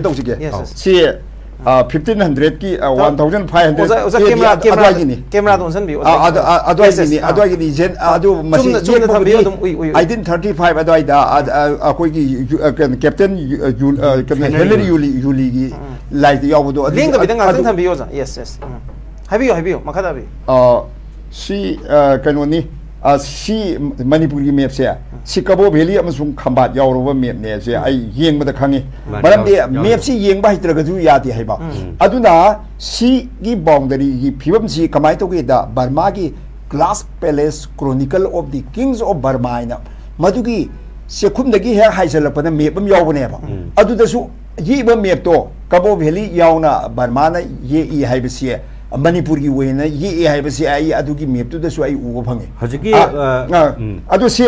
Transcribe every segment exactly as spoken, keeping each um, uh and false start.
ꯇꯧꯁꯤꯒꯦ꯫ ꯁꯤ ꯐꯤꯐꯇꯤꯟ ꯍꯟꯗ꯭ꯔꯦꯠꯀꯤ, ꯋꯥꯟ ꯊꯥꯎꯖꯟ ꯐꯥꯏꯚ ꯍꯟꯗ꯭ꯔꯦꯠ ꯑꯣꯖꯥ, ꯀꯦ ꯗꯤ ꯀꯦꯃꯦꯔꯥ, ꯑꯗꯨꯋꯥꯏꯒꯤꯅꯤ꯫ ꯀꯦꯃꯦꯔꯥꯗꯣ ꯑꯣꯟꯁꯤꯟꯕꯤꯌꯨ, ꯑꯣꯖꯥ꯫ ꯑꯗꯨꯋꯥꯏꯒꯤꯅꯤ꯫ ꯑꯗꯨ ꯃꯁꯤ ꯆꯨꯝꯅ, ꯆꯨꯝꯅ ꯊꯝꯕꯤꯌꯨ, ꯑꯗꯨꯝ ꯎꯏ, ꯎꯏ, ꯎꯏ꯫ ꯑꯩꯠꯇꯤꯟ ꯊꯥꯔꯇꯤ ꯐꯥꯏꯚ ꯑꯗꯨꯋꯥꯏꯗ, ꯑ, ꯑ, ꯑꯩꯈꯣꯏꯒꯤ ꯌꯨ-, ꯑ, ꯀꯩꯅꯣ, ꯀꯦꯞꯇꯦꯟ ꯌꯨ-, ꯑ, ꯌꯨ-, ꯑ, ꯀꯩꯅꯣ, ꯍꯦꯅꯔꯤ ꯍꯦꯅꯔꯤ ꯌꯨꯂꯤ꯫ ꯌꯨꯂꯤ, ꯌꯨꯂꯤꯒꯤ ꯎꯝ, ꯎꯝ꯫ ꯂꯥꯏꯗ ꯌꯥꯎꯕꯗꯣ, ꯑꯗꯨ, ꯂꯦꯡꯗꯕꯤꯗ ꯉꯥꯛꯇꯪ ꯑꯗꯨ ꯊꯝꯕꯤꯌꯨ, ꯑꯣꯖꯥ꯫ Yes, yes. ꯎꯝ꯫ ꯍꯥꯏꯕꯤꯌꯨ, ꯍꯥꯏꯕꯤꯌꯨ, ꯃꯈꯥ ꯇꯥꯕꯤꯌꯨ꯫ ꯑ, ꯁꯤ, ꯑ, ꯀꯩꯅꯣꯅꯤ꯫ ꯑ, ꯁꯤ ꯃꯅꯤꯄꯨꯔꯒꯤ ꯃꯦꯞꯁꯦ, ꯁꯤ ꯀꯕꯣ ꯚꯦꯂꯤ ꯑꯃꯁꯨꯡ ꯈꯝꯕꯥꯠ ꯌꯥꯎꯔꯕ ꯃꯦꯞꯅꯦ꯫ ꯁꯦ ꯑꯩ ꯌꯦꯡꯕꯗ ꯈꯪꯉꯤ꯫ ꯃꯥꯅꯤ, ꯃꯔꯝꯗꯤ ꯌꯥꯎꯔꯤ, ꯌꯥꯎꯔꯤ꯫ ꯃꯦꯞꯁꯤ ꯌꯦꯡꯕ ꯍꯩꯇ꯭ꯔꯒꯁꯨ ꯌꯥꯗꯦ ꯍꯥꯏꯕ꯫ ꯎꯝ꯫ ꯑꯗꯨꯅ ꯁꯤꯒꯤ ꯕꯥꯎꯟꯗꯔꯤꯒꯤ ꯐꯤꯕꯝꯁꯤ ꯀꯃꯥꯏꯅ ꯇꯧꯒꯦꯗ, ꯕꯔꯃꯥꯒꯤ Glass Palace Chronicle of the Kings of Burma ꯍꯥꯏꯅ, ꯃꯗꯨꯒꯤ ꯆꯦꯛꯈꯨꯝꯗꯒꯤ ꯍꯦꯛ ꯍꯥꯏꯖꯜꯂꯛꯄꯗ ꯃꯦꯞ ꯑꯃ ꯌꯥꯎꯕꯅꯦꯕ꯫ ꯎꯝ꯫ ꯑꯗꯨꯗꯁꯨ ꯌꯦꯛꯏꯕ ꯃꯦꯞꯇꯣ ꯀꯕꯣ ꯚꯦꯂꯤ ꯌꯥꯎꯅ ꯕꯔꯃꯥꯅ ꯌꯦꯛꯏ ꯍꯥꯏꯕꯁꯤ ꯃꯅꯤꯄꯨꯔꯒꯤ ꯑꯣꯏꯅ ꯌꯦꯛꯑꯦ ꯍꯥꯏꯕꯁꯤ ꯑꯩ ꯑꯗꯨꯒꯤ ꯃꯦꯞꯇꯨꯗꯁꯨ ꯑꯩ ꯎꯕ ꯐꯪꯉꯤ꯫ ꯍꯧꯖꯤꯛꯀꯤ, ꯑ, ꯑ, ꯑ, ꯎꯝ꯫ ꯑꯗꯨ ꯁꯤ,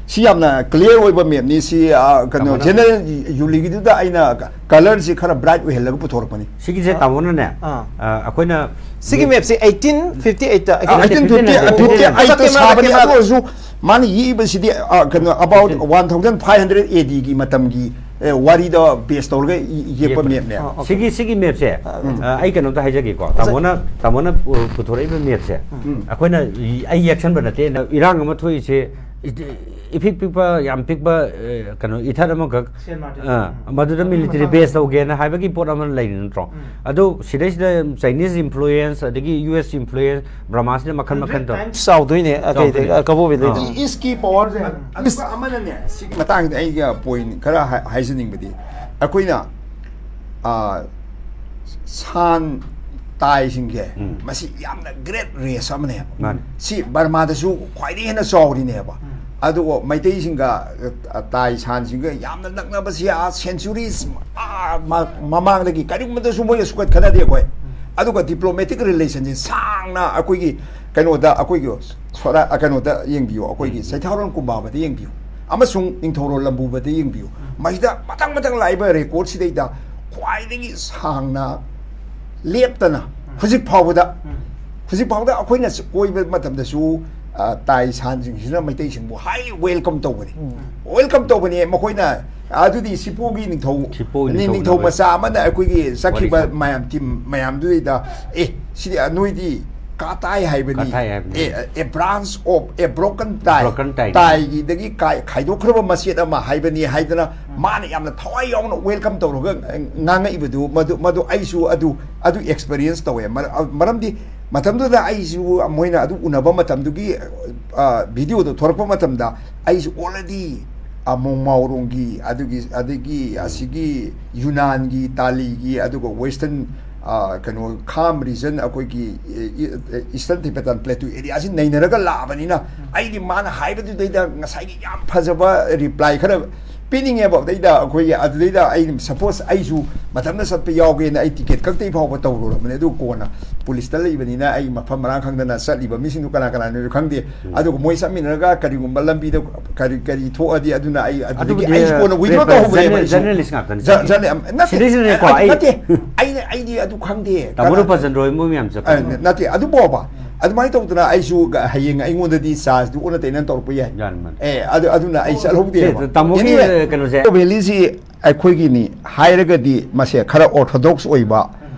ꯁꯤ ꯌꯥꯝꯅ clear ꯑꯣꯏꯕ ꯃꯦꯞꯅꯤ꯫ ꯁꯤ, ꯑ, ꯀꯩꯅꯣ, ꯇꯥꯃꯣꯅ ꯖꯦꯅꯔꯦꯜ ꯌꯨꯂꯤꯒꯤꯗꯨꯗ ꯑꯩꯅ ꯀ-, colourꯁꯤ ꯈꯔ bright ꯑꯣꯏꯍꯜꯂꯒ ꯄꯨꯊꯣꯔꯛꯄꯅꯤ꯫ ꯁꯤꯒꯤꯁꯦ ꯑ, ꯇꯥꯃꯣꯅꯅꯦ, ꯑ꯫ ꯑ, ꯑꯩꯈꯣꯏꯅ ꯁꯤꯒꯤ ꯃꯦꯞ ꯃꯦꯞꯁꯦ eighteen fifty eight ꯇ, ꯑ, eighteen fifty eight ꯇ ꯀꯦꯃꯦꯔꯥ, ꯁꯥꯕꯅꯤ꯫ ꯀꯦꯃꯦꯔꯥ꯫ ꯑꯗꯨ ꯑꯣꯏꯔꯁꯨ ꯃꯥꯅ ꯌꯦꯛꯏꯕꯁꯤꯗꯤ, ꯑ, ꯀꯩꯅꯣ, about eighteen one thousand five hundred A D ꯒꯤ ꯃꯇꯝꯒꯤ, ꯑꯦ, ꯋꯥꯔꯤꯗ base ꯇꯧꯔꯒ ꯏ-, ꯌꯦꯛꯄ ꯌꯦꯛꯄꯅꯦ꯫ ꯃꯦꯞꯅꯦ꯫ ꯑ, ꯑꯣꯀꯦ꯫ ꯁꯤꯒꯤ, ꯁꯤꯒꯤ ꯃꯦꯞꯁꯦ, ꯎꯝ꯫ ꯑ, ꯑꯩ ꯀꯩꯅꯣꯝꯇ ꯍꯥꯏꯖꯒꯦꯀꯣ꯫ ꯇꯥꯃꯣꯅ, ꯇꯥꯃꯣꯅ ꯄꯨ-, ꯄꯨꯊꯣꯔꯛꯏꯕ ꯃꯦꯞꯁꯦ, ꯎꯝ꯫ ꯑꯩꯈꯣꯏꯅ, ꯑꯩ ꯌꯦꯛꯁꯟꯕ ꯅꯠꯇꯦ꯫ ꯏꯔꯥꯡ ꯑꯃ ꯊꯣꯛꯏꯁꯦ, ꯏ-, ꯏꯄꯤꯛ ꯄꯤꯛꯄ, ꯌꯥꯝ ꯄꯤꯛꯄ, ꯑ, ꯀꯩꯅꯣ, ꯏꯊꯠ ꯑꯃꯈꯛ, ꯁꯦꯟ ꯃꯥꯔꯇꯤꯟ꯫ ꯑ, ꯎꯝ꯫ ꯃꯗꯨꯗ military base ꯇꯧꯒꯦꯅ ꯍꯥꯏꯕꯒꯤ ꯄꯣꯠ ꯑꯃ ꯂꯩꯔꯤ ꯅꯠꯇ꯭ꯔꯣ? ꯎꯝ꯫ ꯑꯗꯨ ꯁꯤꯗꯩꯁꯤꯗ Chinese influence, ꯑꯗꯒꯤ U S influence, ꯕ꯭ꯔꯍ꯭ꯃꯥꯁꯤꯅ ꯃꯈꯜ ꯃꯈꯜ ꯇꯧ-, ꯆꯥꯎꯗꯣꯏꯅꯦ, ꯑ, ꯀꯩꯗ-, ꯆꯥꯎꯗꯣꯏꯅꯦ꯫ ꯑ, ꯀꯕꯣ ꯚꯦꯂꯤꯗ꯫ ꯑꯥ꯫ East ꯀꯤ power ꯁꯦ꯫ ꯑꯗꯨꯒ ꯑꯃꯅꯅꯦ, ꯁꯤꯒꯤ ꯃꯇꯥꯡꯗ ꯑꯩꯒ point ꯈꯔ ꯍꯥꯏ-, ꯍꯥꯏꯖꯅꯤꯡꯕꯗꯤ, ꯑꯩꯈꯣꯏꯅ, ꯑ, ꯁꯥꯟ ꯇꯥꯏꯁꯤꯡꯁꯦ, ꯎꯝ꯫ ꯃꯁꯤ ꯌꯥꯝꯅ great race ꯑꯃꯅꯦꯕ꯫ ꯃꯥꯅꯦ꯫ ꯁꯤ ꯕꯔꯃꯥꯗꯁꯨ ꯈ꯭ꯋꯥꯏꯗꯒꯤ ꯍꯦꯟꯅ ꯆꯥꯎꯔꯤꯅꯦꯕ꯫ ꯎꯝ꯫ ꯑꯗꯨꯒ ꯃꯩꯇꯩꯁꯤꯡꯒ, ꯑ, ꯇꯥꯏ ꯁꯥꯟꯁꯤꯡꯒ ꯌꯥꯝꯅ ꯅꯛꯅꯕꯁꯤ, ꯑꯥ, centuries, ꯑꯥ, ꯃ-, ꯃꯃꯥꯡꯗꯒꯤ ꯀꯔꯤꯒꯨꯝꯕꯗꯁꯨ ꯃꯣꯏꯒ ꯁꯨꯡꯈꯠ ꯈꯠꯅꯗꯦ ꯑꯩꯈꯣꯏ꯫ ꯎꯝ꯫ ꯑꯗꯨꯒ diplomatic relation ꯁꯤ ꯁꯥꯡꯅ ꯑꯩꯈꯣꯏꯒꯤ ꯀꯩꯅꯣꯗ, ꯑꯩꯈꯣꯏꯒꯤ ꯁꯣꯔꯥ-, ꯑ, ꯀꯩꯅꯣꯗ ꯌꯦꯡꯕꯤꯌꯣ, ꯑꯩꯈꯣꯏꯒꯤ ꯎꯝ꯫ ꯆꯩꯊꯥꯔꯣꯜ ꯀꯨꯝꯕꯥꯕꯗ ꯌꯦꯡꯕꯤꯌꯨ, ꯑꯃꯁꯨꯡ ꯅꯤꯡꯊꯧꯔꯣꯜ ꯂꯝꯕꯨꯕꯗ ꯌꯡꯕꯤꯌꯨ꯫ ꯎꯝ꯫ ꯃꯁꯤꯗ ꯃꯊꯪ ꯃꯊꯪ ꯂꯥꯛꯏꯕ record ꯁꯤꯗꯩꯗ ꯈ꯭ꯋꯥꯏꯗꯒꯤ ꯁꯥꯡꯅ ꯂꯦꯞꯇꯅ ꯎꯝ꯫ ꯍꯧꯖꯤꯛ ꯐꯥꯎꯕꯗ, ꯎꯝ꯫ ꯍꯧꯖꯤꯛ ꯐꯥꯎꯗ ꯑꯩꯈꯣꯏꯅ ꯀꯣꯏꯕ ꯃꯇꯝꯗꯁꯨ, ꯑ, ꯇꯥꯏ ꯁꯥꯟꯁꯤꯡꯁꯤꯅ ꯃꯩꯇꯩꯁꯤꯡꯕꯨ highly welcome ꯇꯧꯕꯅꯤ꯫ Welcome ꯇꯧꯕꯅꯤ꯫ ꯃꯈꯣꯏꯅ ꯑꯗꯨꯗꯤ ꯁꯤꯄꯨꯒꯤ ꯅꯤꯡꯊꯧ, ꯁꯤꯄꯨꯒꯤ ꯅꯤ-, ꯅꯤꯡꯊꯧ ꯅꯤꯡꯊꯧ ꯅꯕ-, ꯃꯆꯥ ꯑꯃꯅ ꯑꯩꯈꯣꯏꯒꯤ ꯆꯠꯈꯤꯕ ꯋꯥꯔꯤ ꯁꯥ- ꯃꯌꯥꯝ, ꯇꯤꯝ ꯃꯌꯥꯝꯗꯨꯗꯩꯗ, "ꯑꯦ, ꯁꯤꯗꯤ, ꯑ, ꯅꯣꯏꯗꯤ ꯀꯥꯇꯥꯏ ꯍꯥꯏꯕꯅꯤ꯫ ꯀꯥꯇꯥꯏ ꯍꯥꯏꯕꯅꯤ꯫ A, a branch of a broken tie꯫ Broken tie꯫ ꯇꯥꯏꯒꯤꯗꯒꯤ ꯀꯥꯏ-, ꯈꯥꯏꯗꯣꯛꯈ꯭ꯔꯕ ꯃꯆꯦꯠ ꯑꯃ ꯍꯥꯏꯕꯅꯤ" ꯍꯥꯏꯗꯅ ꯃꯥꯅ ꯌꯥꯝꯅ ꯊꯋꯥꯏ ꯌꯥꯎꯅ welcome ꯇꯧꯔꯒ, ꯑ, ꯉꯥꯡꯉꯛꯏꯕꯗꯨ, ꯃꯗꯨ, ꯃꯗꯨ ꯑꯩꯁꯨ ꯑꯗꯨ, ꯑꯗꯨ experience ꯇꯧꯋꯦ꯫ ꯃꯔ-, ꯑ, ꯃꯔꯝꯗꯤ ꯃꯇꯝꯗꯨꯗ ꯑꯩꯁꯨ ꯃꯣꯏꯅ ꯑꯗꯨ ꯎꯅꯕ ꯃꯇꯝꯗꯨꯒꯤ, ꯑ, video ꯗꯣ ꯊꯣꯔꯛꯄ ꯃꯇꯝꯗ ꯑꯩꯁꯨ already, ꯑ, ꯃꯣꯡꯃꯥꯎꯔꯣꯡꯒꯤ, ꯑꯗꯨꯒꯤ, ꯑꯗꯒꯤ ꯑꯁꯤꯒꯤ ꯌꯨꯅꯥꯟꯒꯤ, ꯇꯥꯂꯤꯒꯤ, ꯑꯗꯨꯒ western, ꯑ, ꯀꯩꯅꯣ, ꯈꯥꯝ region, ꯑꯩꯈꯣꯏꯒꯤ, ꯑꯦ, ꯏ-, ꯑꯦ, Eastern Tibetan Plateau area ꯁꯤ ꯅꯩꯅꯔꯒ ꯂꯥꯛꯑꯕꯅꯤꯅ, ꯑꯩꯗꯤ ꯃꯥꯅ ꯍꯥꯏꯕꯗꯨꯗꯩꯗ ꯉꯁꯥꯏꯒꯤ ꯌꯥꯝ ꯐꯖꯕ reply ꯈꯔ ꯄꯤꯅꯤꯡꯉꯦꯕ꯫ ꯑꯗꯩꯗ ꯑꯩꯈꯣꯏꯒꯤ, ꯑꯗꯨꯗꯩꯗ ꯑꯩ, suppose ꯑꯩꯁꯨ ꯃꯊꯟꯇ ꯆꯠꯄ ꯌꯥꯎꯒꯦꯅ ꯑꯩ ticket ꯀꯛꯇꯩ ꯐꯥꯎꯕ ꯇꯧꯔꯨꯔꯕꯅꯦ꯫ ꯑꯗꯨ ꯀꯣꯟꯅ ꯄꯨꯂꯤꯁꯇ ꯂꯩꯕꯅꯤꯅ ꯑꯩ ꯃꯐꯝ ꯃꯔꯥꯡ ꯈꯪꯗꯅ ꯆꯠꯂꯤꯕ ꯃꯤꯁꯤꯡꯗꯨ ꯀꯅꯥ ꯀꯅꯥꯅꯣꯁꯨ ꯈꯪꯗꯦ꯫ ꯑꯗꯨꯒ ꯃꯣꯏ ꯆꯠꯃꯤꯟꯅꯔꯒ ꯀꯔꯤꯒꯨꯝꯕ ꯂꯝꯕꯤꯗ ꯀꯔꯤ, ꯀꯔꯤ ꯊꯣꯛꯑꯗꯤ ꯑꯗꯨꯅ ꯑꯩ ꯑꯗꯨꯗꯒꯤ ꯑꯗꯨꯕꯨꯗꯤ ꯑꯩꯁꯨ ꯀꯣꯟꯅ withdraw ꯄꯦꯄꯔ ꯇꯧꯍꯧꯕꯅꯦꯕ꯫ ꯖꯔꯅꯦ-, ꯑꯩꯁꯨ ꯖꯔꯅꯦꯂꯤꯁ ꯉꯥꯛꯇꯅꯤ꯫ ꯖ-, ꯖꯔꯅꯦ-, ꯑꯝ, ꯅꯠꯇꯦ꯫ ꯁꯤꯗꯩꯁꯤꯗꯅꯦꯀꯣ ꯑꯩ ꯑꯩ ꯅꯠꯇꯦ꯫ ꯑꯩꯅ, ꯑꯩꯗꯤ ꯑꯗꯨ ꯈꯪꯗꯦ꯫ ꯇꯥꯃꯣ ꯀꯅꯥ-, ꯔꯨꯄꯆꯟꯗ꯭ꯔꯣꯏ ꯃꯣꯏ ꯃꯌꯥꯝ ꯑ, ꯆꯠꯄꯅꯤ꯫ ꯅꯠꯇꯦ, ꯑꯗꯨ ꯐꯥꯎꯕ꯫ ꯑꯗꯨꯃꯥꯏꯅ ꯇꯧꯗꯅ ꯑꯩꯁꯨ ꯒ-, ꯍꯌꯦꯡ ꯑꯩꯉꯣꯟꯗꯗꯤ charge ꯇꯨ ꯑꯣꯟꯅ ꯇꯩꯅ ꯇꯧꯔꯛꯄ ꯌꯥꯏ꯫ ꯌꯥꯅꯤ, ꯃꯥꯅꯤ꯫ ꯑꯦ, ꯑꯗꯨ, ꯑꯗꯨꯅ ꯑꯩ ꯆꯠꯍꯧꯗꯦꯕ꯫ ꯁꯦ, ꯇꯥꯃꯣꯒꯤ, anyway, ꯑ, ꯀꯩꯅꯣꯁꯦ꯫ Valley ꯁꯤ ꯑꯩꯈꯣꯏꯒꯤꯅꯤ ꯍꯥꯏꯔꯒꯗꯤ ꯃꯁꯦ ꯈꯔ orthodox ꯑꯣꯏꯕ,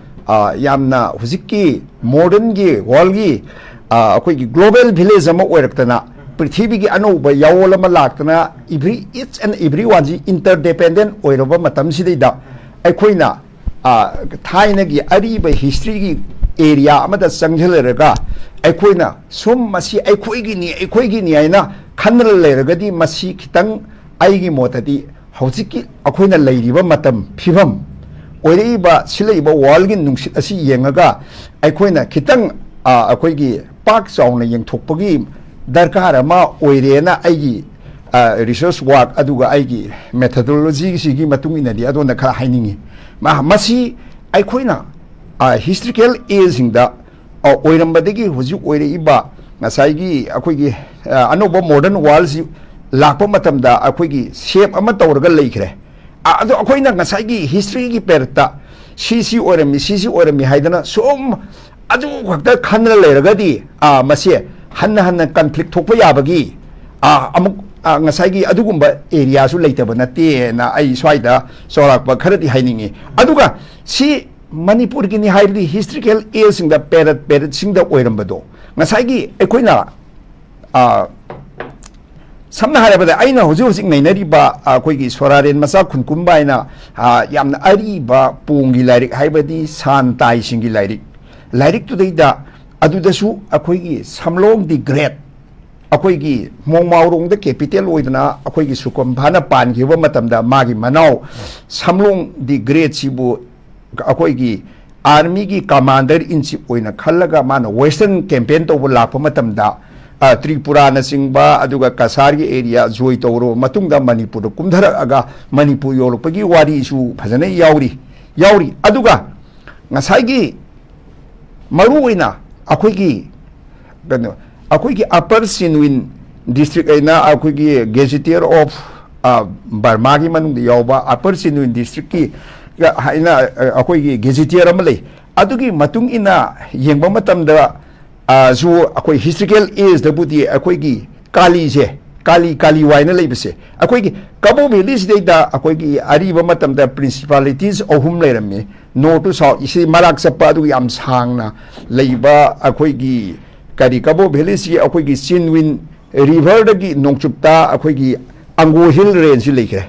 ꯑ, ꯌꯥꯝꯅ ꯍꯧꯖꯤꯛꯀꯤ modern ꯒꯤ world ꯒꯤ, ꯑ, ꯑꯩꯈꯣꯏꯒꯤ global village ꯑꯃ ꯑꯣꯏꯔꯛꯇꯅ, ꯄ꯭ꯔꯤꯊꯤꯕꯤꯒꯤ ꯑꯅꯧꯕ ꯌꯥꯑꯣꯜ ꯑꯃ ꯂꯥꯛꯇꯅ, every, each and every one ꯁꯤ interdependent ꯑꯣꯏꯔꯕ ꯃꯇꯝꯁꯤꯗꯩꯗ ꯑꯩꯈꯣꯏꯅ, ꯑ, ꯊꯥꯏꯅꯒꯤ ꯑꯔꯤꯕ history ꯒꯤ area ꯑꯃꯗ ꯆꯪꯁꯤꯜꯂꯔꯒ ꯑꯩꯈꯣꯏꯅ ꯁꯨꯝ ꯃꯁꯤ ꯑꯩꯈꯣꯏꯒꯤꯅꯤ, ꯑꯩꯈꯣꯏꯒꯤꯅꯤ ꯍꯥꯏꯅ ꯈꯟꯗꯅ ꯂꯩꯔꯒꯗꯤ ꯃꯁꯤ ꯈꯤꯇꯪ, ꯑꯩꯒꯤ ꯃꯣꯠꯇꯗꯤ, ꯍꯧꯖꯤꯛꯀꯤ ꯑꯩꯈꯣꯏꯅ ꯂꯩꯔꯤꯕ ꯃꯇꯝ ꯐꯤꯕꯝ, ꯑꯣꯏꯔꯛꯏꯕ, ꯁꯤꯜꯂꯛꯏꯕ world ꯒꯤ ꯅꯨꯡꯁꯤꯠ ꯑꯁꯤ ꯌꯦꯡꯉꯒ ꯑꯩꯈꯣꯏꯅ ꯈꯤꯇꯪ, ꯑ, ꯑꯩꯈꯣꯏꯒꯤ ꯄꯥꯛ ꯆꯥꯎꯅ ꯌꯦꯡꯊꯣꯛꯄꯒꯤ ꯗꯔꯀꯥꯔ ꯑꯃ ꯑꯣꯏꯔꯦꯅ ꯑꯩꯒꯤ, ꯑ, research work ꯑꯗꯨꯒ ꯑꯩꯒꯤ methodology ꯁꯤꯒꯤ ꯃꯇꯨꯡ ꯏꯟꯅꯗꯤ ꯑꯗꯣꯝꯗ ꯈꯔ ꯍꯥꯏꯅꯤꯡꯉꯤ꯫ ꯃ-, ꯃꯁꯤ ꯑꯩꯈꯣꯏꯅ, ꯑ, historical age ꯁꯤꯡꯗ, ꯑ, ꯑꯣꯏꯔꯝꯕꯗꯒꯤ ꯍꯧꯖꯤꯛ ꯑꯣꯏꯔꯛꯏꯕ ꯉꯁꯥꯏꯒꯤ ꯑꯩꯈꯣꯏꯒꯤ, ꯑ, ꯑꯅꯧꯕ modern world ꯁꯤ ꯂꯥꯛꯄ ꯃꯇꯝꯗ ꯑꯩꯈꯣꯏꯒꯤ shape ꯑꯃ ꯇꯧꯔꯒ ꯂꯩꯈ꯭ꯔꯦ꯫ ꯑ, ꯑꯗꯣ ꯑꯩꯈꯣꯏꯅ ꯉꯁꯥꯏꯒꯤ history ꯒꯤ period ꯇ ꯁꯤ ꯁꯤ ꯑꯣꯏꯔꯝꯃꯤ, ꯁꯤ ꯁꯤ ꯑꯣꯏꯔꯝꯃꯤ ꯍꯥꯏꯗꯅ ꯁꯨꯝ ꯑꯗꯨ ꯈꯛꯇ ꯈꯟꯗꯅ ꯂꯩꯔꯒꯗꯤ, ꯑ, ꯃꯁꯦ ꯍꯟꯅ ꯍꯟꯅ ꯀꯟꯐ꯭ꯂꯤꯛ ꯊꯣꯛꯄ ꯌꯥꯕꯒꯤ, ꯑ, ꯑꯃꯨꯛ, ꯑ, ꯉꯁꯥꯏꯒꯤ ꯑꯗꯨꯒꯨꯝꯕ ꯑꯦꯔꯤꯌꯥꯁꯨ ꯂꯩꯇꯕ ꯅꯠꯇꯦꯅ ꯑꯩ ꯁ꯭ꯋꯥꯏꯗ ꯆꯥꯎꯔꯥꯛꯄ ꯈꯔꯗꯤ ꯍꯥꯏꯅꯤꯡꯉꯤ꯫ ꯑꯗꯨꯒ ꯁꯤ ꯃꯅꯤꯄꯨꯔꯒꯤꯅꯤ ꯍꯥꯏꯔꯗꯤ ꯍꯤꯁꯇ꯭ꯔꯤꯀꯦꯜ ꯑꯦꯖꯁꯤꯡꯗ, ꯄꯦꯔꯠ, ꯄꯦꯔꯠꯁꯤꯡꯗ ꯑꯣꯏꯔꯝꯕꯗꯣ, ꯉꯁꯥꯏꯒꯤ ꯑꯩꯈꯣꯏꯅ, ꯑ, ꯁꯝꯅ ꯍꯥꯏꯔꯕꯗ, ꯑꯩꯅ ꯍꯧꯖꯤꯛ ꯍꯧꯖꯤꯛ ꯅꯩꯅꯔꯤꯕ, ꯑ, ꯑꯩꯈꯣꯏꯒꯤ ꯁꯣꯔꯥꯔꯦꯟ ꯃꯆꯥ ꯈꯨꯟꯀꯨꯝꯕ ꯍꯥꯏꯅ, ꯑ, ꯌꯥꯝꯅ ꯑꯔꯤꯕ ꯄꯣꯡꯒꯤ ꯂꯥꯏꯔꯤꯛ, ꯍꯥꯏꯕꯗꯤ ꯁꯥꯟ ꯇꯥꯏꯁꯤꯡꯒꯤ ꯂꯥꯏꯔꯤꯛ, ꯂꯥꯏꯔꯤꯛꯇꯨꯗꯩꯗ ꯑꯗꯨꯗꯁꯨ ꯑꯩꯈꯣꯏꯒꯤ ꯁꯝꯂꯣꯡ ꯗꯤ ꯒ꯭ꯔꯦꯠ, ꯑꯩꯈꯣꯏꯒꯤ ꯃꯣꯡꯃꯥꯎꯔꯣꯡꯗ ꯀꯦꯄꯤꯇꯦꯜ ꯑꯣꯏꯗꯅ ꯑꯩꯈꯣꯏꯒꯤ ꯁꯨꯀꯝꯚꯥꯅ ꯄꯥꯟꯈꯤꯕ ꯃꯇꯝꯗ, ꯃꯥꯒꯤ ꯃꯅꯥꯎ ꯁꯝꯂꯣꯡ ꯗꯤ ꯒ꯭ꯔꯦꯠꯁꯤꯕꯨ ꯑꯩꯈꯣꯏꯒꯤ ꯑꯥꯔꯃꯤꯒꯤ ꯀꯃꯥꯟꯗꯔ ꯏꯟ ꯆꯤꯐ ꯑꯣꯏꯅ ꯈꯜꯂꯒ ꯃꯥꯅ ꯋꯦꯁꯇꯔꯟ ꯀꯦꯝꯄꯦꯟ ꯇꯧꯕ ꯂꯥꯛꯄ ꯃꯇꯝꯗ, ꯑ, ꯇ꯭ꯔꯤꯄꯨꯔꯥꯅꯆꯤꯡꯕ, ꯑꯗꯨꯒ ꯀꯁꯥꯔꯒꯤ ꯑꯦꯔꯤꯌꯥ ꯖꯣꯏ ꯇꯧꯔꯕ ꯃꯇꯨꯡꯗ ꯃꯅꯤꯄꯨꯔꯗ ꯀꯨꯝꯊꯔꯛꯑꯒ ꯃꯅꯤꯄꯨꯔ ꯌꯧꯔꯛꯄꯒꯤ ꯋꯥꯔꯤꯁꯨ ꯐꯖꯅ ꯌꯥꯎꯔꯤ, ꯌꯥꯎꯔꯤ꯫ ꯑꯗꯨꯒ ꯉꯁꯥꯏꯒꯤ ꯃꯔꯨꯑꯣꯏꯅ ꯑꯩꯈꯣꯏꯒꯤ ꯀꯩꯅꯣ, ꯑꯩꯈꯣꯏꯒꯤ ꯑꯄꯔ ꯆꯤꯟꯋꯤꯟ ꯗꯤꯁꯇ꯭ꯔꯤꯛ ꯍꯥꯏꯅ ꯑꯩꯈꯣꯏꯒꯤ ꯒꯦꯖꯤꯇꯤꯌꯔ ꯑꯣꯐ, ꯑ, ꯕꯔꯃꯥꯒꯤ ꯃꯅꯨꯡꯗ ꯌꯥꯎꯕ ꯑꯄꯔ ꯆꯤꯟꯋꯤꯟ ꯗꯤꯁꯇ꯭ꯔꯤꯛꯀꯤ ꯍꯥꯏꯅ, ꯑ, ꯑꯩꯈꯣꯏꯒꯤ ꯒꯦꯖꯤꯇꯤꯌꯔ ꯑꯃ ꯂꯩ꯫ ꯑꯗꯨꯒꯤ ꯃꯇꯨꯡ ꯏꯟꯅ ꯌꯦꯡꯕ ꯃꯇꯝꯗ, ꯑ, ꯁꯨ ꯑꯩꯈꯣꯏ ꯍꯤꯁꯇ꯭ꯔꯤꯀꯦꯜ ꯑꯦꯖꯇꯕꯨꯗꯤ ꯑꯩꯈꯣꯏꯒꯤ ꯀꯥꯂꯤꯁꯦ, ꯀꯥꯂꯤ, ꯀꯥꯂꯤ ꯋꯥꯏꯅ ꯂꯩꯕꯁꯦ, ꯑꯩꯈꯣꯏꯒꯤ ꯀꯕꯣ ꯚꯦꯂꯤꯁꯤꯗꯩꯗ ꯑꯩꯈꯣꯏꯒꯤ ꯑꯔꯤꯕ ꯃꯇꯝꯗ ꯄ꯭ꯔꯤꯟꯁꯤꯄꯥꯂꯤꯇꯤꯁ ꯑꯍꯨꯝ ꯂꯩꯔꯝꯃꯤ꯫ ꯅꯣꯔꯠ ꯇꯨ ꯁꯥꯎꯠ, ꯏꯁꯤ ꯃꯔꯥꯛ ꯆꯠꯄ ꯑꯗꯨꯒ ꯌꯥꯝ ꯁꯥꯡꯅ ꯂꯩꯕ ꯑꯩꯈꯣꯏꯒꯤ ꯀꯔꯤ, ꯀꯕꯣ ꯚꯦꯂꯤꯁꯤ ꯑꯩꯈꯣꯏꯒꯤ ꯆꯤꯟꯋꯤꯟ ꯔꯤꯚꯔꯗꯒꯤ ꯅꯣꯡꯆꯨꯞꯇ ꯑꯩꯈꯣꯏꯒꯤ ꯑꯪꯒꯣ ꯍꯤꯜ ꯔꯦꯟꯖꯁꯤ ꯂꯩꯈ꯭ꯔꯦ꯫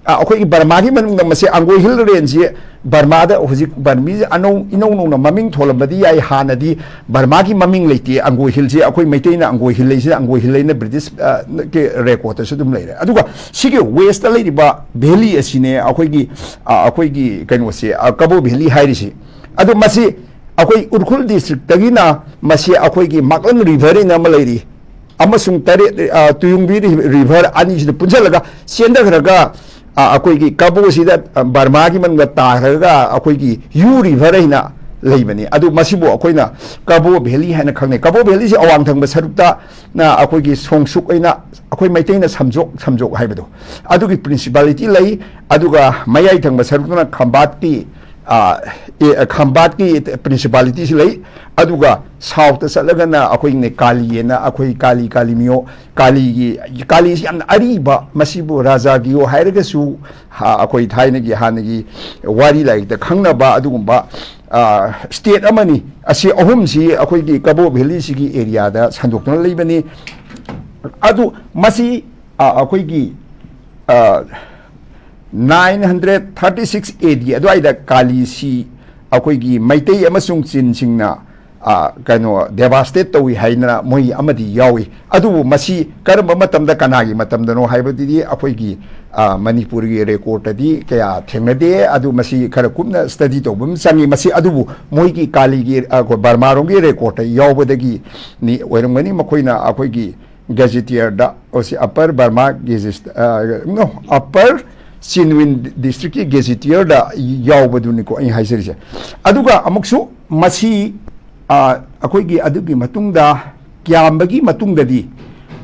ꯑ, ꯑꯩꯈꯣꯏꯒꯤ ꯕꯔꯃꯥꯒꯤ ꯃꯅꯨꯡꯗ ꯃꯁꯤ ꯑꯪꯒꯣ ꯍꯤꯜ ꯔꯦꯟꯖꯁꯤ ꯕꯔꯃꯥꯗ ꯍꯧꯖꯤꯛ ꯕꯔꯃꯤꯁꯤ ꯑꯅꯧ-, ꯏꯅꯧ ꯅꯧꯅ ꯃꯃꯤꯡ ꯊꯣꯜꯂꯝꯕꯗꯤ ꯌꯥꯏ, ꯍꯥꯟꯅꯗꯤ ꯕꯔꯃꯥꯒꯤ ꯃꯃꯤꯡ ꯂꯩꯇꯦ꯫ ꯑꯪꯒꯣ ꯍꯤꯜꯁꯤ ꯑꯩꯈꯣꯏ ꯃꯩꯇꯩꯅ ꯑꯪꯒꯣ ꯍꯤꯜ ꯂꯩꯁꯤꯅ ꯑꯪꯒꯣ ꯍꯤꯜ ꯂꯩꯅ ꯕ꯭ꯔꯤꯇꯤꯁ, ꯑ, ꯀꯤ ꯔꯦꯀꯣꯔꯠꯇꯁꯨ ꯑꯗꯨꯝ ꯂꯩꯔꯦ꯫ ꯑꯗꯨꯒ ꯁꯤꯒꯤ ꯋꯦꯁꯇ ꯂꯩꯔꯤꯕ ꯚꯦꯂꯤ ꯑꯁꯤꯅꯦ ꯑꯩꯈꯣꯏꯒꯤ, ꯑ, ꯑꯩꯈꯣꯏꯒꯤ ꯀꯩꯅꯣꯁꯦ, ꯑ, ꯀꯕꯣ ꯚꯦꯂꯤ ꯍꯥꯏꯔꯤꯁꯤ꯫ ꯑꯗꯣ ꯃꯁꯤ ꯑꯩꯈꯣꯏ ꯎꯈ꯭ꯔꯨꯜ ꯗꯤꯁꯇ꯭ꯔꯤꯛꯇꯒꯤꯅ ꯃꯁꯤ ꯑꯩꯈꯣꯏꯒꯤ ꯃꯥꯛꯂꯪ ꯔꯤꯚꯔ ꯍꯥꯏꯅ ꯑꯃ ꯂꯩꯔꯤ, ꯑꯃꯁꯨꯡ ꯇꯔꯦꯠ, ꯑ, ꯇꯨꯌꯨꯡꯕꯤ ꯔꯤ-, ꯔꯤꯚꯔ ꯑꯅꯤꯁꯤꯗ ꯄꯨꯟꯁꯤꯜꯂꯒ ꯆꯦꯟꯊꯈ꯭ꯔꯒ, ꯑ, ꯑꯩꯈꯣꯏꯒꯤ ꯀꯕꯣꯁꯤꯗ, ꯑ, ꯕꯔꯃꯥꯒꯤ ꯃꯅꯨꯡꯗ ꯇꯥꯈ꯭ꯔꯒ ꯑꯩꯈꯣꯏꯒꯤ ꯌꯨ ꯔꯤꯚꯔ ꯍꯥꯏꯅ ꯂꯩꯕꯅꯤ꯫ ꯑꯗꯨ ꯃꯁꯤꯕꯨ ꯑꯩꯈꯣꯏꯅ ꯀꯕꯣ ꯚꯦꯂꯤ ꯍꯥꯏꯅ ꯈꯪꯅꯩ꯫ ꯀꯕꯣ ꯚꯦꯂꯤꯁꯤ ꯑꯋꯥꯡ ꯊꯪꯕ ꯁꯔꯨꯛꯇ, ꯅ, ꯑꯩꯈꯣꯏꯒꯤ ꯁꯣꯡꯁꯨꯛ ꯑꯣꯏꯅ, ꯑꯩꯈꯣꯏ ꯃꯩꯇꯩꯅ ꯁꯝꯖꯣꯛ, ꯁꯝꯖꯣꯛ ꯍꯥꯏꯕꯗꯣ, ꯑꯗꯨꯒꯤ ꯄ꯭ꯔꯤꯟꯁꯤꯄꯥꯂꯤꯇꯤ ꯂꯩ꯫ ꯑꯗꯨꯒ ꯃꯌꯥꯏ ꯊꯪꯕ ꯁꯔꯨꯛꯇꯅ ꯈꯝꯕꯥꯠꯀꯤ, ꯑ, ꯑꯦ, ꯈꯝꯕꯥꯠꯀꯤ ꯄ꯭ꯔꯤꯟꯁꯤꯄꯥꯂꯤꯇꯤꯁꯤ ꯂꯩ꯫ ꯑꯗꯨꯒ ꯁꯥꯎꯠꯇ ꯆꯠꯂꯒꯅ ꯑꯩꯈꯣꯏꯅ ꯀꯥꯂꯤ ꯍꯥꯏꯅ, ꯑꯩꯈꯣꯏ ꯀꯥꯂꯤ, ꯀꯥꯂꯤ ꯃꯤꯌꯣ, ꯀꯥꯂꯤꯒꯤ, ꯀꯥꯂꯤꯁꯤ ꯌꯥꯝꯅ ꯑꯔꯤꯕ, ꯃꯁꯤꯕꯨ ꯔꯥꯖꯥꯒꯤꯌꯣ ꯍꯥꯏꯔꯒꯁꯨ, ꯍꯥ, ꯑꯩꯈꯣꯏ ꯊꯥꯏꯅꯒꯤ, ꯍꯥꯟꯅꯒꯤ ꯋꯥꯔꯤ ꯂꯥꯏꯔꯤꯛꯇ ꯈꯪꯅꯕ ꯑꯗꯨꯒꯨꯝꯕ, ꯑ, ꯁ꯭ꯇꯦꯠ ꯑꯃꯅꯤ꯫ ꯑꯁꯤ ꯑꯍꯨꯝꯁꯤ ꯑꯩꯈꯣꯏꯒꯤ ꯀꯕꯣ ꯚꯦꯂꯤꯁꯤꯒꯤ ꯑꯦꯔꯤꯌꯥꯗ ꯁꯟꯗꯣꯛꯇꯨꯅ ꯂꯩꯕꯅꯤ꯫ ꯑꯗꯨ ꯃꯁꯤ, ꯑ, ꯑꯩꯈꯣꯏꯒꯤ, ꯑ, nine hundred thirty six A D ꯑꯗꯨꯋꯥꯏꯗ ꯀꯥꯂꯤꯁꯤ ꯑꯩꯈꯣꯏꯒꯤ ꯃꯩꯇꯩ ꯑꯃꯁꯨꯡ ꯆꯤꯟꯁꯤꯡꯅ, ꯑ, ꯀꯩꯅꯣ, ꯗꯦꯕꯥꯁꯇꯦꯠ ꯇꯧꯏ ꯍꯥꯏꯅ ꯃꯣꯏ ꯑꯃꯗꯤ ꯌꯥꯎꯏ꯫ ꯑꯗꯨꯕꯨ ꯃꯁꯤ ꯀꯔꯝꯕ ꯃꯇꯝꯗ, ꯀꯅꯥꯒꯤ ꯃꯇꯝꯗꯅꯣ ꯍꯥꯏꯕꯗꯨꯗꯤ ꯑꯩꯈꯣꯏꯒꯤ, ꯑ, ꯃꯅꯤꯄꯨꯔꯒꯤ ꯔꯦꯀꯣꯔꯠꯇꯗꯤ ꯀꯌꯥ ꯊꯦꯡꯅꯗꯦ꯫ ꯑꯗꯨ ꯃꯁꯤ ꯈꯔ ꯀꯨꯞꯅ ꯁ꯭ꯇꯗꯤ ꯇꯧꯕ ꯑꯃ ꯆꯪꯉꯤ꯫ ꯃꯁꯤ ꯑꯗꯨꯕꯨ ꯃꯣꯏꯒꯤ ꯀꯥꯂꯤꯒꯤ, ꯑ, ꯑꯩꯈꯣꯏ ꯕꯔꯃꯥꯔꯣꯝꯒꯤ ꯔꯦꯀꯣꯔꯠꯇ ꯌꯥꯎꯕꯗꯒꯤꯅꯤ ꯑꯣꯏꯔꯝꯒꯅꯤ꯫ ꯃꯈꯣꯏꯅ ꯑꯩꯈꯣꯏꯒꯤ ꯒꯦꯖꯦꯇꯤꯌꯔꯗ, ꯑꯣ, ꯁꯤ ꯑꯄꯔ ꯕꯔꯃꯥ ꯒꯦꯖꯦꯁ-, ꯑ, no, ꯑꯄꯔ ꯆꯤꯟꯋꯤꯟ ꯗꯤꯁꯇ꯭ꯔꯤꯛꯀꯤ ꯒꯦꯖꯦꯇꯤꯌꯔꯗ ꯌꯥꯎꯕꯗꯨꯅꯤꯀꯣ ꯑꯩ ꯍꯥꯏꯖꯔꯤꯁꯦ꯫ ꯑꯗꯨꯒ ꯑꯃꯨꯛꯁꯨ ꯃꯁꯤ, ꯑ, ꯑꯩꯈꯣꯏꯒꯤ ꯑꯗꯨꯒꯤ ꯃꯇꯨꯡꯗ ꯀ꯭ꯌꯥꯝꯕꯒꯤ ꯃꯇꯨꯡꯗꯗꯤ,